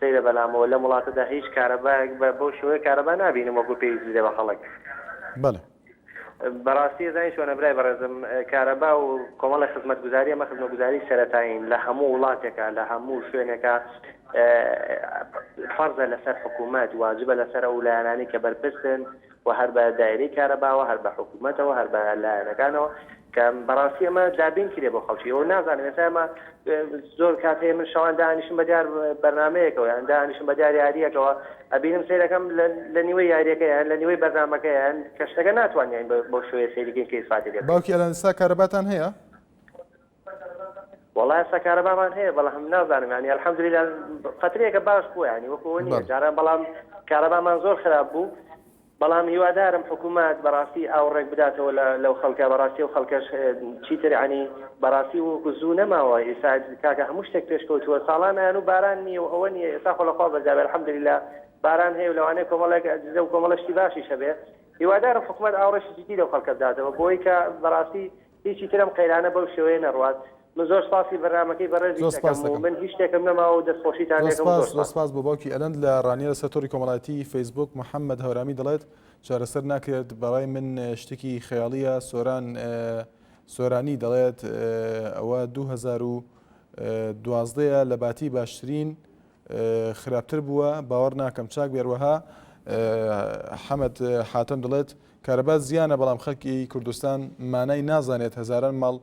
سەیرە بەلامەوە لەم وڵاتەدا هیچ کارەبایەک بە بەو شێوەیە کارەبا نابینم وەکو پێویست بدرێ بە خەڵک. بەڵێ. بەڕاستی ئەزانی چۆنە برای بەڕێزم کارەبا و کۆمەڵی خزمەتگوزاری ئەمە خزمەتگوزاری سەرەتایین لە هەموو وڵاتێکا لە هەموو شوێنێکا فەرزە لەسەر حکوومەت واجبە لەسەر ئەو لایەنانەی کە بەرپرسن و هەر بە دایرەی کارەباوە هەر بە حکوومەتەوە هەر بە لایەنەکانەوە کە بەڕاستی ئەمە دابین کرێ بۆ خەڵکی ئەو نازانم ئێستا ئەمە زۆر کات هەیە من شەوان دانیشم بە دیار بەرنمەیەکەوە یان دانیشم بە دیار یاریەکەوە ئەبینم سەیرەکەم لە نیوەی یاریەکە یان لە نیوەی بەرنمەکە یان کە شتەکە ناتوانین بۆ شوێ سەیریکەین کە ئیسفادەی لێ بکەین. باوکی ئەلان ئێستا کارەباتان هەیە؟ وەڵا ئێستا کارەبامان هەیە بەڵام نازانم یانی الحمدلله فەترەیەکە باش بووە یانی وەکو ئەوە نییە جاران بەڵام کارەبامان زۆر خراپ بوو بەڵام هیوادارم حکومەت بەڕاستی ئاوڕێک بداتەوە لە لەو خەڵکە بەڕاستی ئەو خەڵکەش چیتر یانی بەڕاستی وەکو زوو نەماوە ئیسا کاکە هەموو شتێک پێشکەوتووە ساڵان ئەیان و باران نییە و ئەوە نییە ئێستا خۆ لەخوا بەزیابێ الحمدلله باران هەیە و لەوانەیە کۆمەڵێک ئەجزە و کۆمەڵە شتی باشیش هەبێ هیوادارم حکومەت ئاوڕێکی جدی لەو خەڵکە بداتەوە بۆی کە بەڕاستی هیچی تر ئەم قەیرانە بەو شێوەیە نەڕوات من زۆر سپاسی بەرنامەکەی بەڕێزیش زۆر سپاس دەکەم و دەکەم. من هیچ شتێکم نەماوە و دەستخۆشیتان زۆر لێکەم و سپاس زۆر زۆر سپاس. سپاس بۆ باوکی ئەلەند لە ڕانیە لەسەر تۆڕی کۆمەڵایەتی فەیسبووک محەممەد هەورامی دەڵێت چارەسەر ناکرێت بەڕای من شتێکی خەیاڵیە سۆران سۆرانی دەڵێت ئەوە 2012 ە لە باتی باشترین خراپتر بووە باوەڕ ناکەم چاک بێ هەروەها حەمەد حاتەم دەڵێت کارەبا زیانە بەڵام خەلکی کوردستان مانای نازانێت هەزاران ماڵ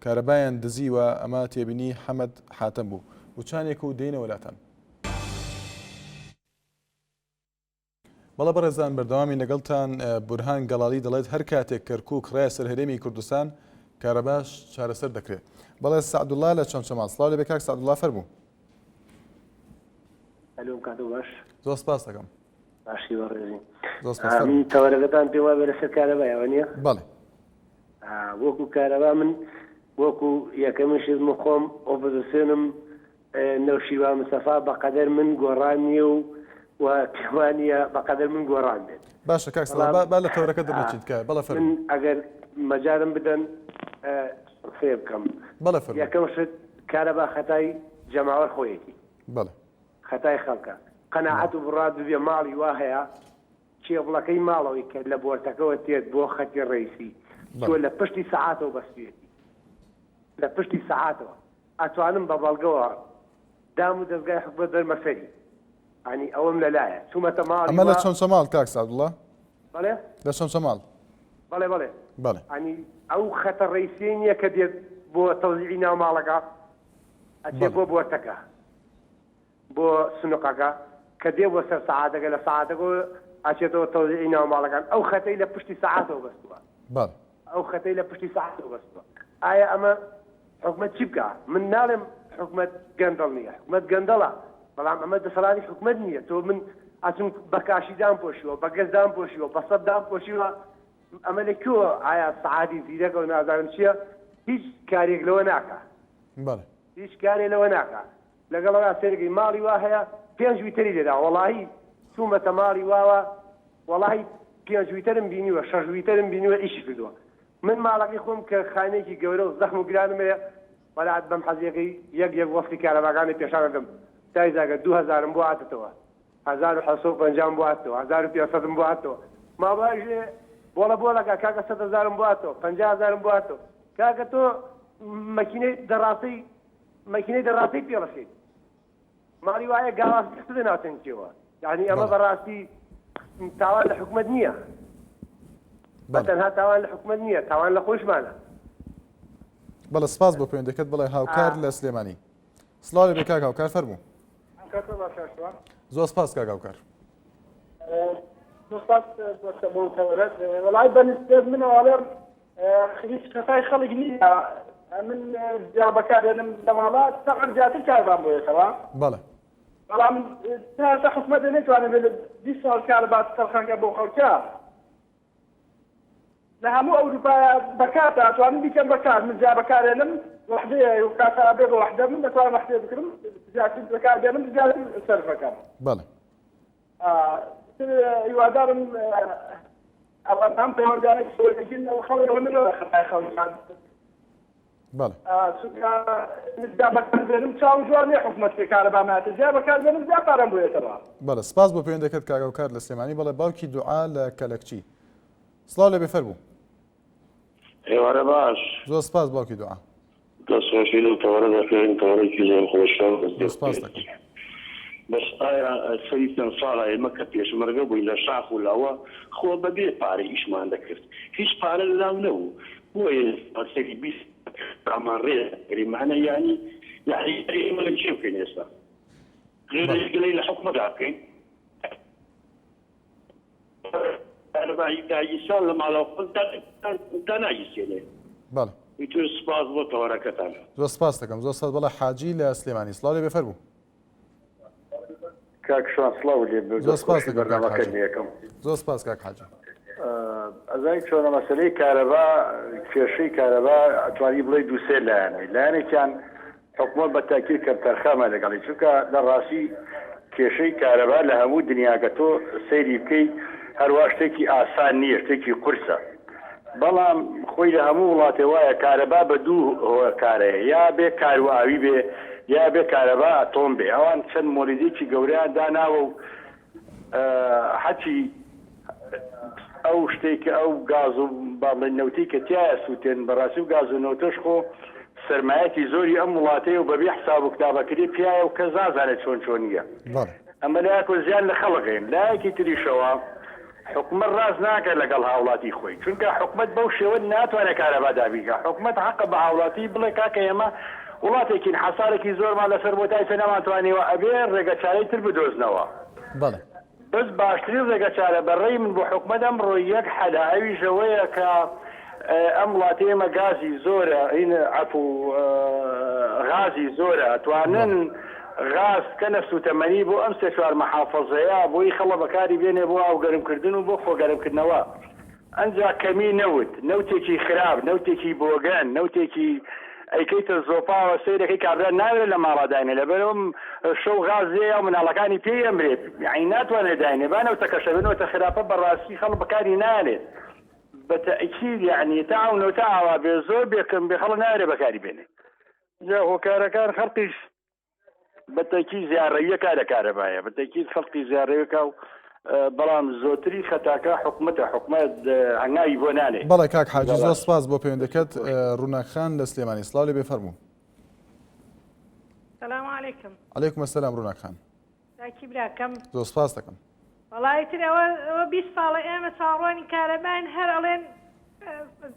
کارەبایان دزیوە ئەمە تێبینی حەمەد حاتەم بوو وچانێک و دێینەوە لاتان. بەڵێ بەڕێزان بەردەوامین لەگەڵتان، بورهان گەڵاڵی دەڵێت هەر کاتێک کەرکوک خرایە سەر هەرێمی کوردستان کارەباش چارەسەر دەکرێت. بەڵێ سەعدوڵا لە چەمچەماڵ سڵاو لێبێ کاک سەعدوڵا فەرموو. ئەلۆ کاتۆ باش. زۆر سپاس دەکەم. باشی بەڕێزی. زۆر سپاس فەرموو. تەوەرەکەتان پێم وابێ لەسەر کارەبایە وە نییە؟ بەڵێ. وەکو کارەبا من وەکو یەکەمین شت من خۆم ئۆپۆزسیۆنم نەوشیروان مستەفا بەقەدەر من گۆڕان نییە و و پێموانییە بەقەدەر من گۆڕان بێت. باشە کاک سەڵاح با با لە تەوەرەکە دەرنەچین تکایە بەڵێ فەرموو. من ئەگەر مەجالم بدەن قسەیە بکەم. بەڵێ فەرموو. یەکەم شت کارەبا خەتای جەماوەر خۆیەتی. بەڵێ. خەتای خەڵکە. قەناعەت و بڕات ببێ ماڵی وا هەیە کێبڵەکەی ماڵەوەی کە لە بۆرتەکەوە تێت بۆ خەتی ڕەیسی چووە لە پشتی سەعاتەوە بەستویەتی. لە پشتی سەعاتەوە. ئەتوانم بە بەڵگەوە دام و دەزگای حکومەت بەرمە سەری یانی ئەوەم لە لایە چومەتە ماڵی ئەمە لە چەمچەماڵ کاک سەعدوڵا؟ بەڵێ لە چەمچەماڵ. بەڵێ بەڵێ بەڵێ. یانی ئەو خەتە ڕەیسیەی نییە کە دێت بۆ تەوزیعی ناو ماڵەکە ئەچێ بۆ بۆرتەکە بۆ سنوقەکە کە دێ بۆ سەر سەعاتەکە لە سەعاتەکەوە ئەچێتەوە تەوزیعی ناو ماڵەکان ئەو خەتەی لە پشتی سەعاتەوە بەستووە. بەڵێ. ئەو خەتەی لە پشتی سەعاتەوە بەستووە ئایا ئەمە حکومەت چی بکا من ناڵێم حکومەت گەندەڵ نییە حکومەت گەندەڵە بەڵام ئەمە دەسەڵاتی حکومەت نییە تۆ من ئەچم بە کاشی دام پۆشیوە بە گەز دام پۆشیوە بە سەد دام پۆشیوە ئەمە لە کوێوە ئایا سەعاتی زیرەکە و نازانم چییە هیچ کارێک لەوە ناکا بەڵێ هیچ کارێ لەوە ناکا لەگەڵ ئەوە سەیرەکەی ماڵی وا هەیە پێنج ویتەری لێدا وەڵاهی چوومەتە ماڵی واوە وەڵاهی پێنج ویتەرم بینیوە شەش ویتەرم بینیوە ئیشی کردووە من ماڵەکەی خۆم کە خانێکی گەورە و زەخم و گرانم هەیە وەلات بەم حەزیەکەی یەک یەک وەستی کارەباکانی پێشان ئەدەم تایزاگە دووهەزارم بۆ هاتەتەوە 1750 بۆ هاتەوە 1500 بۆ هاتەوە ماڵاژێ بۆڵە بۆڵەکە کاکە سەد هەزارم بۆ هاتەوە 50 هەزارم بۆ هاتەوە کاکە تۆ مەکینەی دەڕاستەی مەکینەی دەڕاستەی پێڵەشێت ماڵی وایە گاواس خستە ناو تەنکیەوە یعنی ئەمە بەڕاستی تاوان لە حکومت نییە بە تەنها تاوان لە حکومت نییە تاوان لە خۆشمانە. بەڵێ سپاس بۆ پەیوەندەکەت بڵێ هاوکار لە سلێمانی سڵاو لێ بێ کاک هاوکار فەرموو. زۆر سپاس کاک هاوکار. زۆر سپاس بۆ تەوەرەت وەڵای بە نسبەت منەوە ئەڵێم هیچ خەتای خەڵک نییە من زیا بەکارێنم لە ماڵە تەعن زیاتر کاربان بۆ یەکەوە بەڵێ بەڵام تا ئێستا حکومەت نەیتوانێت لە 20 ساڵ کارەبا تەرخانکە بۆ خەڵکە لە هەموو ئەوروپا بەکار دەتوانم بیکەم بەکار من زیا بەکارێنم وحدەیە و کاتە بێ بە وحدە من دەتوانم وحدەیە بکرم زیاتر بەکار بێنم زیاتر سەرفەکەم بەڵێ هیوادارم ئەم پەیوەندیانە وەربگرن ئەو خەڵک ئەوە نەبێت خەتای خەڵکان بەڵێ چونکە زیا بەکار بێنم چاو جوان نییە حکومەت پێ کارەبا ماتە زیا بەکار بێنم زیا پارەم بۆ یەتەوە. بەڵێ سپاس بۆ پەیوەندەکەت کاک هاوکار لە سلێمانی بەڵێ باوکی دوعا لە کەلەکچی سڵاو لێبێ فەرموو. ئێوارە باش. زۆر سپاس باوکی دوعا. دەست خۆشی لەو تەوەرە دەکەین تەوەرێکی زۆر خۆشە زۆر سپاس دەکەم. بەس ئایا سەری چەند ساڵە ئێمە کە پێشمەرگە بووین لە شاخ و لاوە خۆ بە بێ پارە ئیشمان دەکرد هیچ پارە لە لاو نەبوو بۆیە سەری 20 ئامان ڕێ دەکرین مەعنە یانی یانی ئێمە لە چێ بکەین ئێستا غێر گلەی لە حکومەتا بکەین کارەبایی داگیرسان لە ماڵەوە خۆت داناگیرسێنێ. بەڵێ. ئیتر سوپاس بۆ تەوەرەکەتان. زۆر سپاست دەکەم زۆر سپاس بەڵێ حاجی لە سلێمانی سڵاو لێ بێ فەرموو. کاک شوان سڵاو لێ بێ زۆر سپاس دەستخۆشی دەکەم کاک بەرنامەکەت حاجی لێ ئەکەم. زۆر سپاس کاک حاجی. ئەزانی چۆنە مەسەلەی کارەبا کێشەی کارەبا ئەتوانی بڵێی دوو سێ لایەنەی لایەنێکیان حکومەت بە تاکید کەمتەرخەمە لەگەڵی چونکە لە ڕاستی کێشەی کارەبا لە هەموو دنیا کە تۆ سەیری بکەی هەروا شتێکی ئاسان نییە شتێکی قورسە بەڵام خۆی لە هەموو وڵاتێ وایە کارەبا بە دوو هۆکارەیە یا بێ کاروئاوی بێ یا بێ کارەبا ئەتۆم بێ ئەوان چەند مۆلیدێکی گەورەیان داناوە و هەرچی ئەو شتەی کە ئەو گاز و با بڵێین نەوتەی کە تیایا سووتێن، بەڕاستی و گاز و نەوتەش خۆ سەرمایەکی زۆری ئەم وڵاتەیە و بەبێ حساب و کتاب ئەکرێ پیایە و کەس نازانێت چۆن چۆنییە. بەڵێ. ئەمە لایەکەوە زیان لە خەڵک ئەیەن، لایەکی تریشەوە حکومەت ڕاست ناکات لەگەڵ هاوڵاتی خۆی، چونکە حکومەت بەو شێوە ناتوانێت کارەبا دابین کات، حکومەت حەقە بە هاوڵاتی بڵێ کاکە ئێمە وڵاتێکین حەسارێکی زۆرمان لەسەر بووە تا ئیستا نەمانتوانیوە ئەبێ ڕێگەچارەی تر بدۆزنەوە. بەڵێ. بەس باشترین ڕێگەچارە بە ڕێی من بۆ حکومەت ئەمڕۆ یەک حەلە ئەویش ئەوەیە کە ئەم وڵاتەی ئێمە گازی زۆرە هین عەفو غازی زۆرە ئەتوانن غاز بکەنە سوتەمەنی بۆ ئەم سێ چوار مەحافەزەیە بۆی خەڵە بەکاری بێنێ بۆ ئاو گەرم کردن و بۆ خۆ گەرم کردنەوە ئەنجا کەمی نەوت، نەوتێکی خراپ، نەوتێکی بۆگەن، نەوتێکی ئەیکەیتە زۆپاوە سەیرەکەی کابرا ناوێرێ لە ماڵا داینێ لەبەرئەوە شەو غاز لێیە و مناڵەکانی پێی ئەمرێت یەعنی ناتوانێ داینێ با نەوتەکەشە بێ نەوتە خراپە بەڕاستی خەڵک بەکاری نانێت بە تەئکید یەعنی تا ئەو نەوتە ئاوا بێ زۆر بێ کەم بێ خەڵک ناوێرێ بەکاری بێنێ جا هۆکارەکان خەڵقیش بە تەکید زیاڕەویەکە لە کارەبایە بە تەکید خەڵکی زیاڕەوێکە و بەڵام زۆتری خەتاکە حکومەتە حکومەت هەنگاوی بۆ نانێ. بەڵێ کاک حاجی زۆر سپاس بۆ پەیوەندەکەت ڕووناک خان لە سلێمانی سڵاو لێ بێ فەرموو. سلام علیکم. علیکم السلام ڕووناک خان. داکی براکەم. زۆر سپاس دەکەم. وەڵا ئیتر ئەوە ئەوە 20 ساڵە ئێمە چاوەڕوانی کارەباین هەر ئەڵێن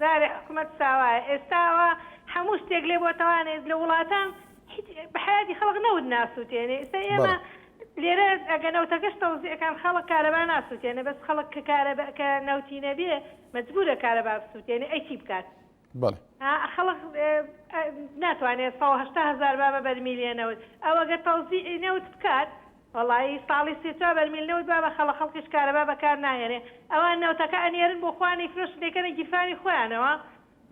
جارێ حکومەت ساوایە ئێستا ئەوە هەموو شتێک لێ بۆتەوانێت لە وڵاتان هیچ بە حەیاتی خەڵک نەوت ناسووتێنێ ئێستا ئێمە لێرە ئەگە نەوتەکەش تەوزیعەکان خەڵک کارەبا ناسووتێنێ بەس خەڵک کە کارەبا کە نەوتی نەبێ مەجبورە کارەبا بسووتێنێ ئەی چی بکات بەڵێ. خەڵک ناتوانێت 180 هەزار با بە بەرمیلێ نەوت ئەو ئەگەر تەوزیعی نەوت بکات وەڵایی ساڵی سێ چوار بەرمیل نەوت با بە خەڵک خەڵکیش کارەبا بەکار ناهێنێ ئەوان نەوتەکە ئەنێرن بۆ خۆیان ئەیفرۆشن دەیکەنە گیرفانی خۆیانەوە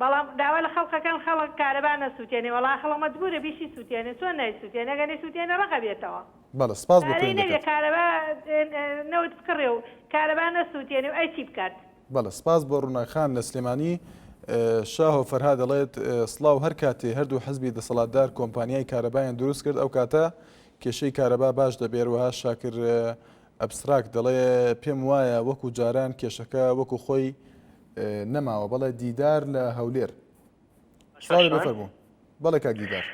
بەڵام داوا لە خەڵکەکەن خەڵک کارەبا نەسوتێنێ وەڵا خەڵک مەجبورە بیشی سوتێنێ چۆن نایسوتێنێ گەر نەیسوتێنێ ڕق ئەبێتەوە بەڵێ سپاس بۆ پارەی نەبێ پەیوەندەکەت. کارەبا نەوت بکڕێ و کارەبا نەسوتێنێ و ئەی چی بکات. بەڵێ سپاس بۆ ڕووناک خان لە سلێمانی. شاهۆ فەرهاد دەڵێت، سڵاو هەر کاتێ هەردوو حزبی دەسەڵاتدار کۆمپانیای کارەبایان دروست کرد ئەو کاتە کێشەی کارەبا باش دەبێ هەروەها شاکر ئەبستراکت دەڵێ پێم وایە وەکو جاران کێشەکە وەکو خۆی نەماوە بەڵێ دیدار لە هەولێر سڵاوی بێ فەرموو بەڵێ کاک دیدار.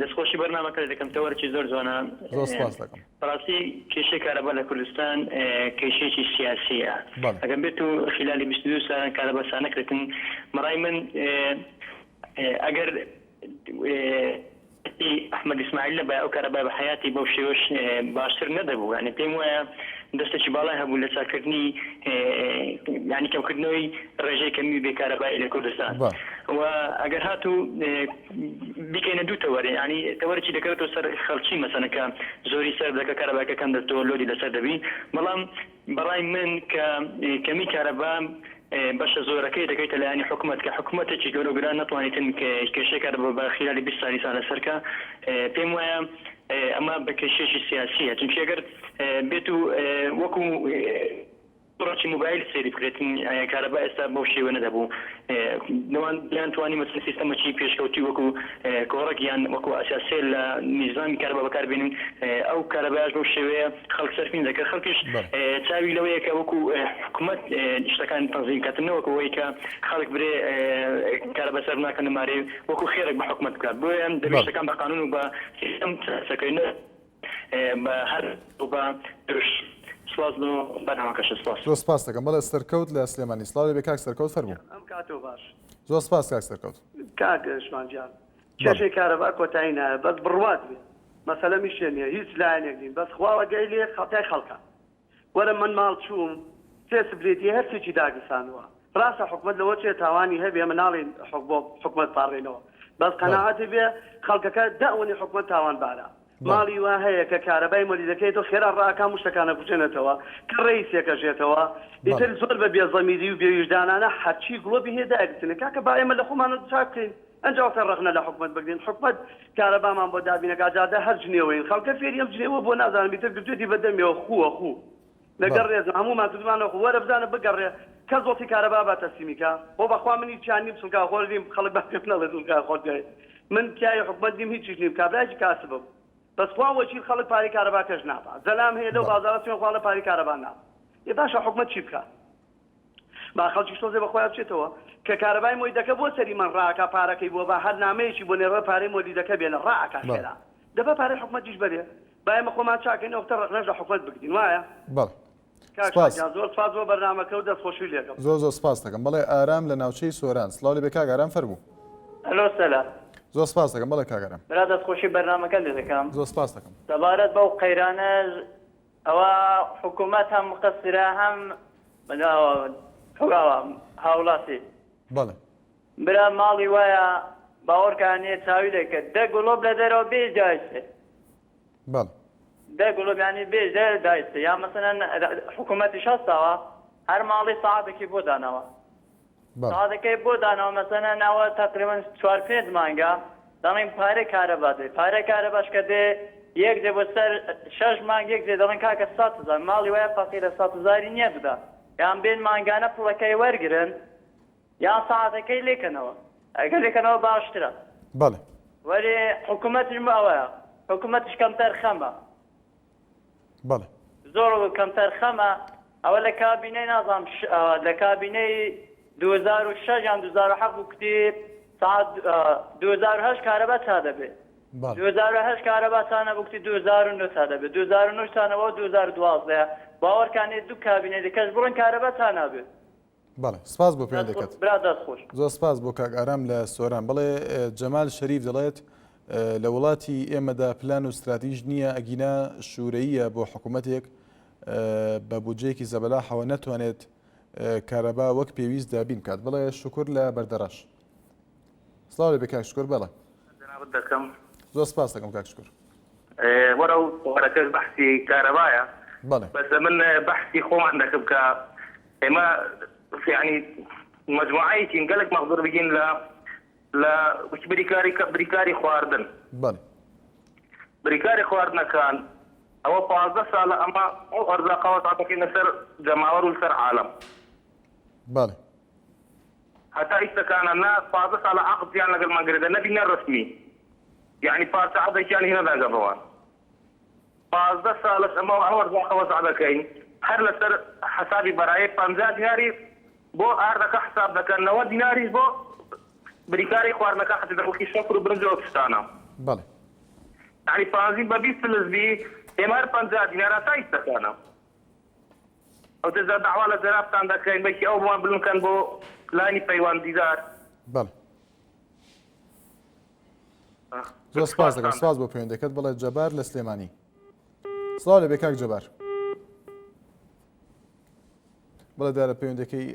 دەستخۆشی بەرنامەکە لێ دەکەم تەوەرێکی زۆر جوانە. زۆر سپاس دەکەم. بەڕاستی کێشەی کارەبا لە کوردستان کێشەیەکی سیاسیە ئەگەر بێت و خیلالی 22 سالان کارەبا سا نەکرێتن بەڕای من ئەگەر ئەحمەد ئیسماعیل نەبایە ئەو کارەبای بە حەیاتی بەو شێوەش باشتر نەدەبوو یانی پێم وایە دەستێکی باڵای هەبوو لە چاککردنی یانی کەمکردنەوەی ڕێژەی کەمی بێ کارەبایی لە کوردستان و ئەگەر هاتوو بیکەینە دوو تەوەر یانی تەوەرێکی دەکەوێتەوە سەر خەڵکی مەسەنە کە زۆری سەر دەکە کارەباکە کەم دەستەوە لۆدی لەسەر دەبی بەڵام بەڕای من کە کەمی کارەبا بەشە زۆرەکەی دەکەیتە لایەنی حکومەت کە حکومەتێکی گەورە و گران نەتوانیتن کێشەی کارەبا بە خیلالی 20 سالی چارەسەر کە پێم وایە ئەمە بە کێشەیەکی سیاسیە چونکی ئەگەر بێت و وەکو ڕەچی مۆبایل سەیری بکرێت کارەبا ئێستا بەو شێوە نەدەبوو لەوان بیان توانی مەسەلەن سیستەمەکی پێشکەوتوی وەکو کۆڕەک یان وەکو ئاسیاسێل لە نیزامی کارەبا بەکار بێنن ئەو کارەبایش بەو شێوەیە خەڵک سەرفی نەدەکرد خەڵکیش چاوی لەوەیە کە وەکو حکومەت شتەکان تەنزیم کاتن نەوەک ئەوەی کە خەڵک برێ کارەبا سەرف ناکەن و مارەی وەکو خێرێک بە حکومەت بکات بۆیە دەبێت شتەکان بە قانون و بە سیستەم چارەسەر کەین بە هەر و بە دروشم. سپاس بۆ بەرنامەکەشت سپاس. زۆر سپاست دەکەم بەڵێ سەرکەوت لە سلێمانی سڵاو لێبێ کاک سەرکەوت فەرموو. ئەم کاتەو باش. زۆر سپاس کاک سەرکەوت. کاک شوان گیان کێشەی کارەبا کۆتایی نایە بەس بڕوات بێ مەسەلەم هیچ شتێ نیە هیچ لایەنێک نین بەس خوا وەگەی لێ خەتای خەڵکە وەرە من ماڵ چووم سێ سبلێتی هەرسێکی داگرسانوە ڕاستە حکومەت لەوە چێ تاوانی هەبێ ئێمە ناڵێین بۆ حکومەت پاڕێینەوە بەس قەناعەت بێ خەڵکەکە دە ئەوەنەی حکومەت تاوانبارە ماڵی وا هەیە کە کارەبای مۆلیدەکەی تۆ خێرا ڕائەکا موشتەکان ئەکوژێنێتەوە کە ڕەیسێک ئەژێتەوە ئیتر زۆر بە بێ زەمیری و بێ ویژدانانە هەرچی گڵۆپی هەیە دایگرتنێ کاکە با ئێمە لە خۆمانەوە چاک بکەین ئەنجا وەختێ ڕەخنە لە حکومەت بگرین حکومەت کارەبامان بۆ دابینەکا جادە هەر جنێوەین خەڵکە فێری ئەم جنێوە بووە نازانم ئیتر گرتوێتی بە دەمیەوە خووە خوو لەگەڵ ڕێزم هەموومان کردومانە خو وەرە بزانە بگەڕێ کەس وەختی کارەبا با تەسلیمی کا خۆ بەخوا من هیچیان نیم چڵکا خۆر نیم خەڵک با پێم نەڵێ چڵکا خۆر پیاوی من پیاوی حکومەت نیم هیچیش نیم کابرایەکی کاسبم بەس خوا وەکیل خەڵک پارەی کارەبا کەش نابا زەلام هەیە لەو بازاڕە سوێن خواڵە پارەی کارەبا نابا ئێ باشە حکومەت چی بکا با خەڵکیش تۆزێ بە خۆیان بچێتەوە کە کارەبای مۆیدەکە بۆ سەری من ڕاکا پارەکەی بۆ با هەر نامەیەکی بۆ نێڕە پارەی مۆلیدەکە بێنە ڕائەکا خێرا دەبا پارەی حکومەتیش بەرێ با ئێمە خۆمان چاکەین ئەوختە ڕەخنەش لە حکومەت بگرین وایە؟ بەڵێ کاک سپاس. شا گیان زۆر سپاس بۆ بەرنامەکە و دەست خۆشی لێکەم. زۆر زۆر سپاست دەکەم بەڵێ ئارام لە ناوچەی سۆران سڵاو لێبێ کاک ئارام فەرموو. ئەلۆ سەلام. زۆر سپاست دەکەم بەڵێ کاک ئارام. برا دەست خۆشی بەرنامەکەت لێ دەکەم. زۆر سپاست دەکەم. سەبارەت بەو قەیرانە. ئەوە حکوومەت هەم مقەسرە هەم هاوڵاتی. بەڵێ. برا ماڵی وایە باوەڕکە نیە چاوی لێ کرد دە گڵۆپ لە دەرەوە بێ دایسێ. بەڵێ. دە گڵۆپ یانی بێ دە دایسێ یا مەسەلەن حکوومەتیش هەستاوە هەر ماڵی سەعاتێکی بۆ داناوە. ساتەکەی بۆ داناوە مەسەلەن ئەوە تەقریبەن چوار پێنج مانگە دەڵێن پارەی کارەبا دێ پارەی کارەباش کە دێ یەک جێ بۆ سەر شەش مانگ یەک جێ دەڵێن کاکە سات هەزار ماڵی وایە فەقیرە سات هەزاری نییە بدا یان بێن مانگانە پوڵەکەی وەرگرن یان سەعاتەکەی لێکەنەوە ئەگەر لێکەنەوە باشترە بەڵێ. وەلێ حکوومەتیش ئەوەیە حکوومەتیش کەمتەرخەمە. بەڵێ. زۆر کەمتەرخەمە ئەوە لە کابینەی نازانم لە کابینەی 2006 یان 2007 بوو کوتی ساعت 2008 کارەبا چا دەبێ 2008 کارەبا چا نەبوو کوتی 2009 چا دەبێ 2009 چا نەبوو 2012 باوەڕکانێ دوو کابینەی دیکەش بڕۆن کارەبا چا نابێ. بەڵێ سپاس بۆ پەیوەندەکەت. برا دەست خۆش. زۆر سپاس بۆ کاک ئارام لە سۆران. بەڵێ جەمال شەریف دەڵێت لە وڵاتی ئێمەدا پلان و ستراتیژ نییە ئەگینا شورەییە بۆ حکوومەتێک بە بودجەیەکی زەبەلاحەوە نەتوانێت کارەبا وەک پێویست دابین بکات. بەڵێ شکر لە بەردەڕەش. سڵاو لێ کاک شکر بەڵێ. جەنابت دەکەم. زۆر سپاس دەکەم کاک شکر. وەرە و وەرەکەش بەحسی کارەبایە. بەڵێ. بەس من بەحسی خۆمان دەکەم کە ئێمە یانی مەجموعەیەکین گەلەک مەغدور بگین لە لە بریکاری بریکاری خواردن. بەڵێ. بریکاری خواردنەکان ئەوە 15 ساڵە ئەمە ئەو ئەرزاقە وەزع دەکەین لەسەر جەماوەر و لەسەر عالەم. بەڵێ. هەتا ئیستەکانە نە 15 ساڵە عەقدیان لەگەڵمان گرێدا نەبی نە ڕەسمی یانی پارچە عەقدێکیان هی نەداگە بەوان. 15 ساڵەش ئەمە ئەو ئەرزاقە وەزع دەکەین هەر لەسەر حەسابی بەرایەی 50 دیناری بۆ ئاردەکە حساب دەکەن 90 دیناریش بۆ بریکاری خواردنەکە حەساب دەکەن وەکی شەکر و برنج و ئەو شتانە. بەڵێ. یانی پانزین بە 20 فلس بی ئێمە هەر 50 دینار هەتا ئیستەکانە. ئەو دەزا داوا لە جەنابتان دەکەین بەکی ئەو بۆمان بلند کەن بۆ لانی پەیوەندیدار. بەڵێ. زۆر سپاس دەکەم سپاس بۆ پەیوەندەکەت بەڵێ جەبار لە سلێمانی سڵاو لەبێ کاک جەبار بەڵێ دارە پەیوەندەکەی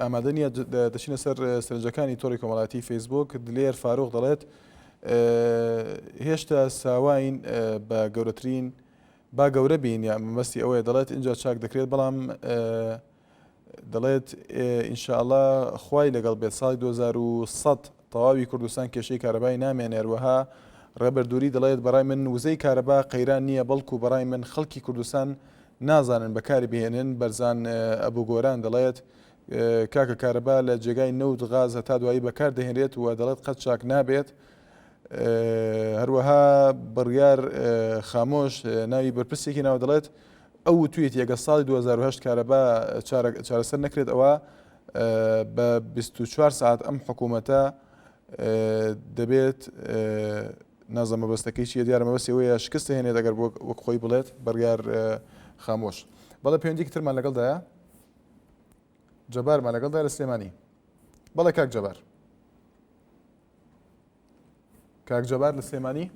ئامادە نییە دەچینە سەر سەرنجەکانی تۆڕی کۆمەڵاتی فەیسبوک دلێر فاروق دەڵێت هێشتا ساواین بە گەورەترین با گەورە بین یا مەبەستی ئەوەیە دەڵێت ئینجا چاک دەکرێت بەڵام دەڵێت ئینشاءاللە خوای لەگەڵ بێت ساڵی 2100 تەواوی کوردستان کێشەی کارەبای نامێنێ هەروەها ڕێبەر دووری دەڵێت بەڕای من وزەی کارەبا قەیران نییە بەڵکو بەڕای من خەڵکی کوردستان نازانن بەکاری بهێنن بەرزان ئەبوو گۆران دەڵێت کاکە کارەبا لە جێگای نەوت غاز هەتا دوایی بەکار دەهێنرێت و دەڵێت قەت چاک نابێت هەروەها بڕیار خامۆش ناوی بەرپرسێکی ناوە دەڵێت ئەو وتویەتی ئەگەر ساڵی 2008 کارەبا چارەسەر نەکرێت ئەوە بە 24 ساعت ئەم حکوومەتە دەبێت نازە مەبەستەکەی چیە دیارە مەبەستی ئەوەیە شکست هێنێت ئەگەر وەک خۆی بڵێت بڕیار خامۆش بەڵێ پەیوەندیکی ترمان لەگەڵدایە جەبارمان لەگەڵدا لە سلێمانی بەڵێ کاک جەبار کاک جەبار لە سلێمانی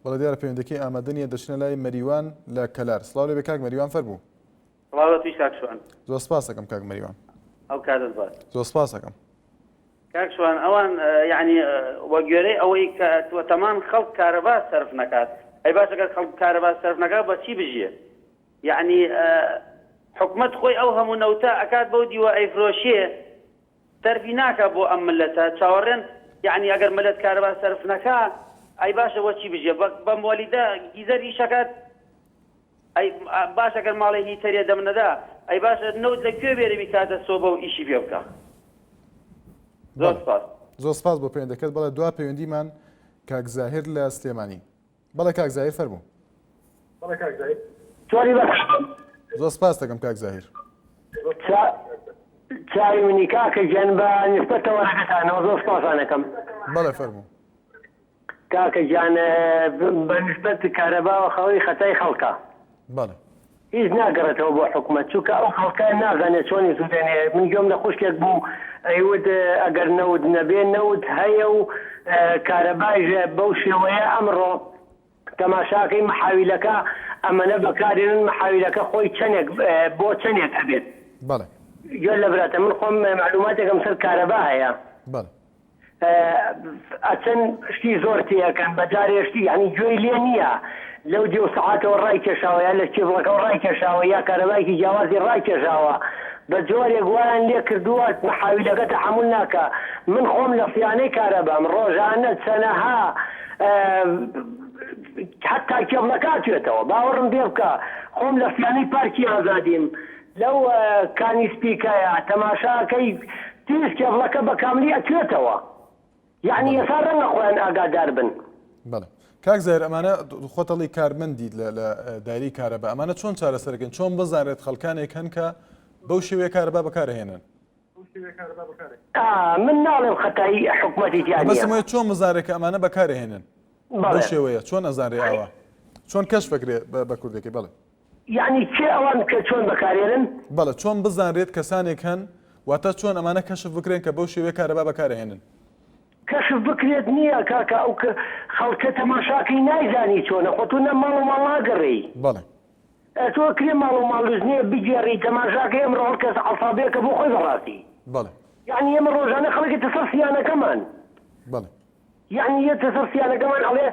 بەڵێ دیارە پەیوەندەکەی ئامادە نییە دەچنە لای مەریوان لە کەلار سڵاو لێ بێ کاک مەریوان فەرموو سڵاو لە تویش کاک شوان. زۆر سپاس دەکەم کاک مەریوان. ئەو کاتت باش. زۆر سپاس دەکەم. کاک شوان ئەوان یەعنی وە گوێرەی ئەوەی کە تۆ تەمان خەڵک کارەبا سەرف نەکات ئەی باشە گەر خەڵک کارەبا سەرف نەکات بە چی بژیێ یەعنی حکومەت خۆی ئەو هەموو نەوتە ئەکات بەو دیوە ئەیفرۆشێ سەرفی ناکا بۆ ئەم ملەتە چاوەڕێن یەعنی ئەگەر ملەت کارەبا سەرف نەکا ئەی باشە وە چی بژیێ بە بە مۆلیدە گیزەر ئیشەکات ئەی باشە گەر ماڵێ هیتەرێ دەم نەدا ئەی باشە نەوت لە کوێ بێرێ بیکاتە سۆبە و ئیشی پێ بکا زۆر سپاس. زۆر سپاس بۆ پەیوەندەکەت بەڵێ دوا پەیوەندیمان کاک زاهیر لە سلێمانی بەڵێ کاک زاهیر فەرموو. بەڵێ کاک زاهیر. چۆنی بەخێربێن. زۆر سپاس دەکەم کاک زاهیر. چاوی منی کاکە گیان بە نیسبەت تەوەرەکەتانەوە زۆر سپاستان ئەکەم. بەڵێ فەرموو. کاکە گیان بە نیسبەت کارەباوە خەوی خەتای خەڵکە. بەڵێ. هیچ ناگەڕێتەوە بۆ حکومەت چونکە ئەو خەڵکە نازانێت چۆنی سوتێنێ من گوێم لە خوشکێک بوو ئەیوت ئەگەر نەوت نەبێ نەوت هەیە و کارەبایش بەو شێوەیە ئەمڕۆ. تەماشاکەی محاویلەکە ئەمەنە بەکارێنن محاویلەکە خۆی چەنێک بۆ چەنێک ئەبێت. بەڵێ. گوێ لە براتە من خۆم مەعلوماتێکم سەر کارەبا هەیە. بەڵێ. ئەچن شتی زۆر تێئەکەن بە جارێ شتی یانی گوێی لێ نییە لەو دێو سەعاتەوە ڕایکێشاوە یا لە کێبڵەکەوە ڕایکێشاوە یا کارەبایەکی جیاوازی ڕاکێشاوە بە جۆرێک وایان لێ کردووە محاویلەکە تەحەمول ناکا من خۆم لە صیانەی کارەبام ڕۆژانە چەنەها حەتا کێبڵەکە ئەتوێتەوە باوەڕم پێ بکە خۆم لە صیانەی پارکی ئازادیم لەو کانی سپیکەیە تەماشا ئەکەی تیز کێبڵەکە بە کاملی ئەتوێتەوە یەعنی ئێستا ڕەنگە خۆیان ئاگادار بن. بەڵێ کاک زاهیر ئەمانە خۆت ئەڵێی کارمەندیت لە لە دایرەی کارەبا ئەمانە چۆن چارەسەرەکەن چۆن بزانرێت خەڵکانێک هەن کە بەو شێوەیە کارەبا بەکارهێنن؟ ئا من ناڵێم خەتای حکومەتی تیا نیە. مەبەستم ئەوەیە چۆن بزانرێت کە ئەمانە بەکارهێنن بەو شێوەیە چۆن ئەزانرێ ئاوا چۆن کەشف ئەکرێ بە کوردەکەی بەڵێ. یەعنی کێ ئەوان کە چۆن بەکارێنن؟ بەڵێ چۆن بزانرێت کەسانێک هەن واتە چۆن ئەمانە کەشف بکرێن کە بەو شێوەیە کارەبا بەکارئەهێنن؟ کەشف بکرێت نییە کاکە ئەو خەڵکە تەماشاکەی نایزانی چۆنە خۆ تۆ نە ماڵ و ماڵ ناگەڕێی. بەڵێ. ئەتۆ ئەکرێ ماڵ و ماڵ لوزنێ بگێڕی تەماشاکەی ئەمڕۆ هەڵکەس عەسابێکە بۆ خۆی بەڕاستی. بەڵێ. یەعنی ئێمە ڕۆژانە خەڵک یەتە سەر سیانەکەمان. بەڵێ. یەعنی یەتە سەر سیانەکەمان ئەڵێ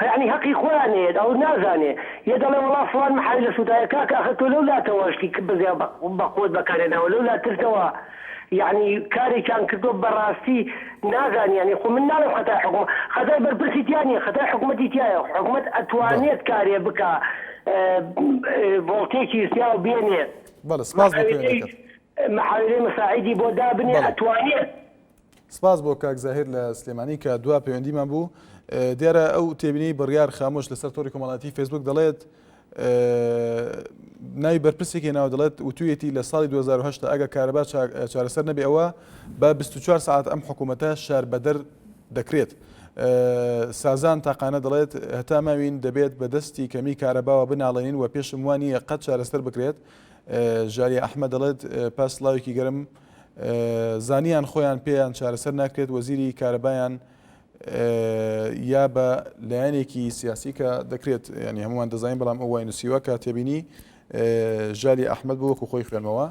یەعنی هەقی خۆیان نەیەت ئەو نازانێ یە دەڵێ وەڵا فڵان محاوی لە سوتایە کاکە ئەخر تۆ لەو لاتەوە شتی بزێ بە قوت بەکارهێناوە لەو لاترتەوە یەعنی کارێکیان کردوە بەڕاستی نازانی یەعنی خۆ من ناڵێم خەتای حکومەت خەتای بەرپرسی تیا نیە خەتای حکومەتی تیایە حکومەت ئەتوانێت کارێ بکا ڤۆڵتێکی سیاو بێنێ بەڵێ سپاس بۆ پەیوەندەکەت. محاویلەی مساعیدی بۆ دابنێ ئەتوانێت. سپاس بۆ کاک زاهیر لە سلێمانی کە دوا پەیوەندیمان بوو. دیارە ئەو تێبینی بڕیار خامۆش لەسەر تۆڕی کۆمەڵایەتی فەیسبوک دەڵێت ناوی بەرپرسێکی ناو دەڵێت وتویەتی لە ساڵی 2010 ئەگە کارەبا چارەسەر نەبێ ئەوە بە 24 ساعت ئەم حکوومەتە شاربەدەر دەکرێت. سازان تاقانە دەڵێت هەتا ماوین دەبێت بە دەستی کەمی کارەباوە بناڵێنین و پێشم وانە قەت چارەسەر بکرێت. ژاریا ئەحمە دەڵێت پاس سڵاوێکی گەرم زانیان خۆیان پێیان چارەسەر ناکرێت وەزیری کارەبایان یا بە لایەنێکی سیاسی کە دەکرێت ینی هەمووان دەزانین بەڵام ئەو وای نووسیوە کە تێبینی ژالی ئەحمد بۆ وەکو خۆی خوێنمەوە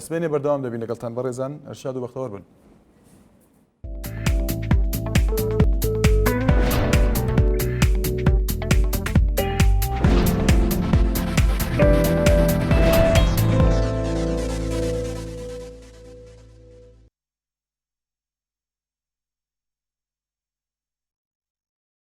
سبێنێ بەردەوام دەبین لەگەڵتان بەڕێزان ئەرشاد و بەختەوەر بن.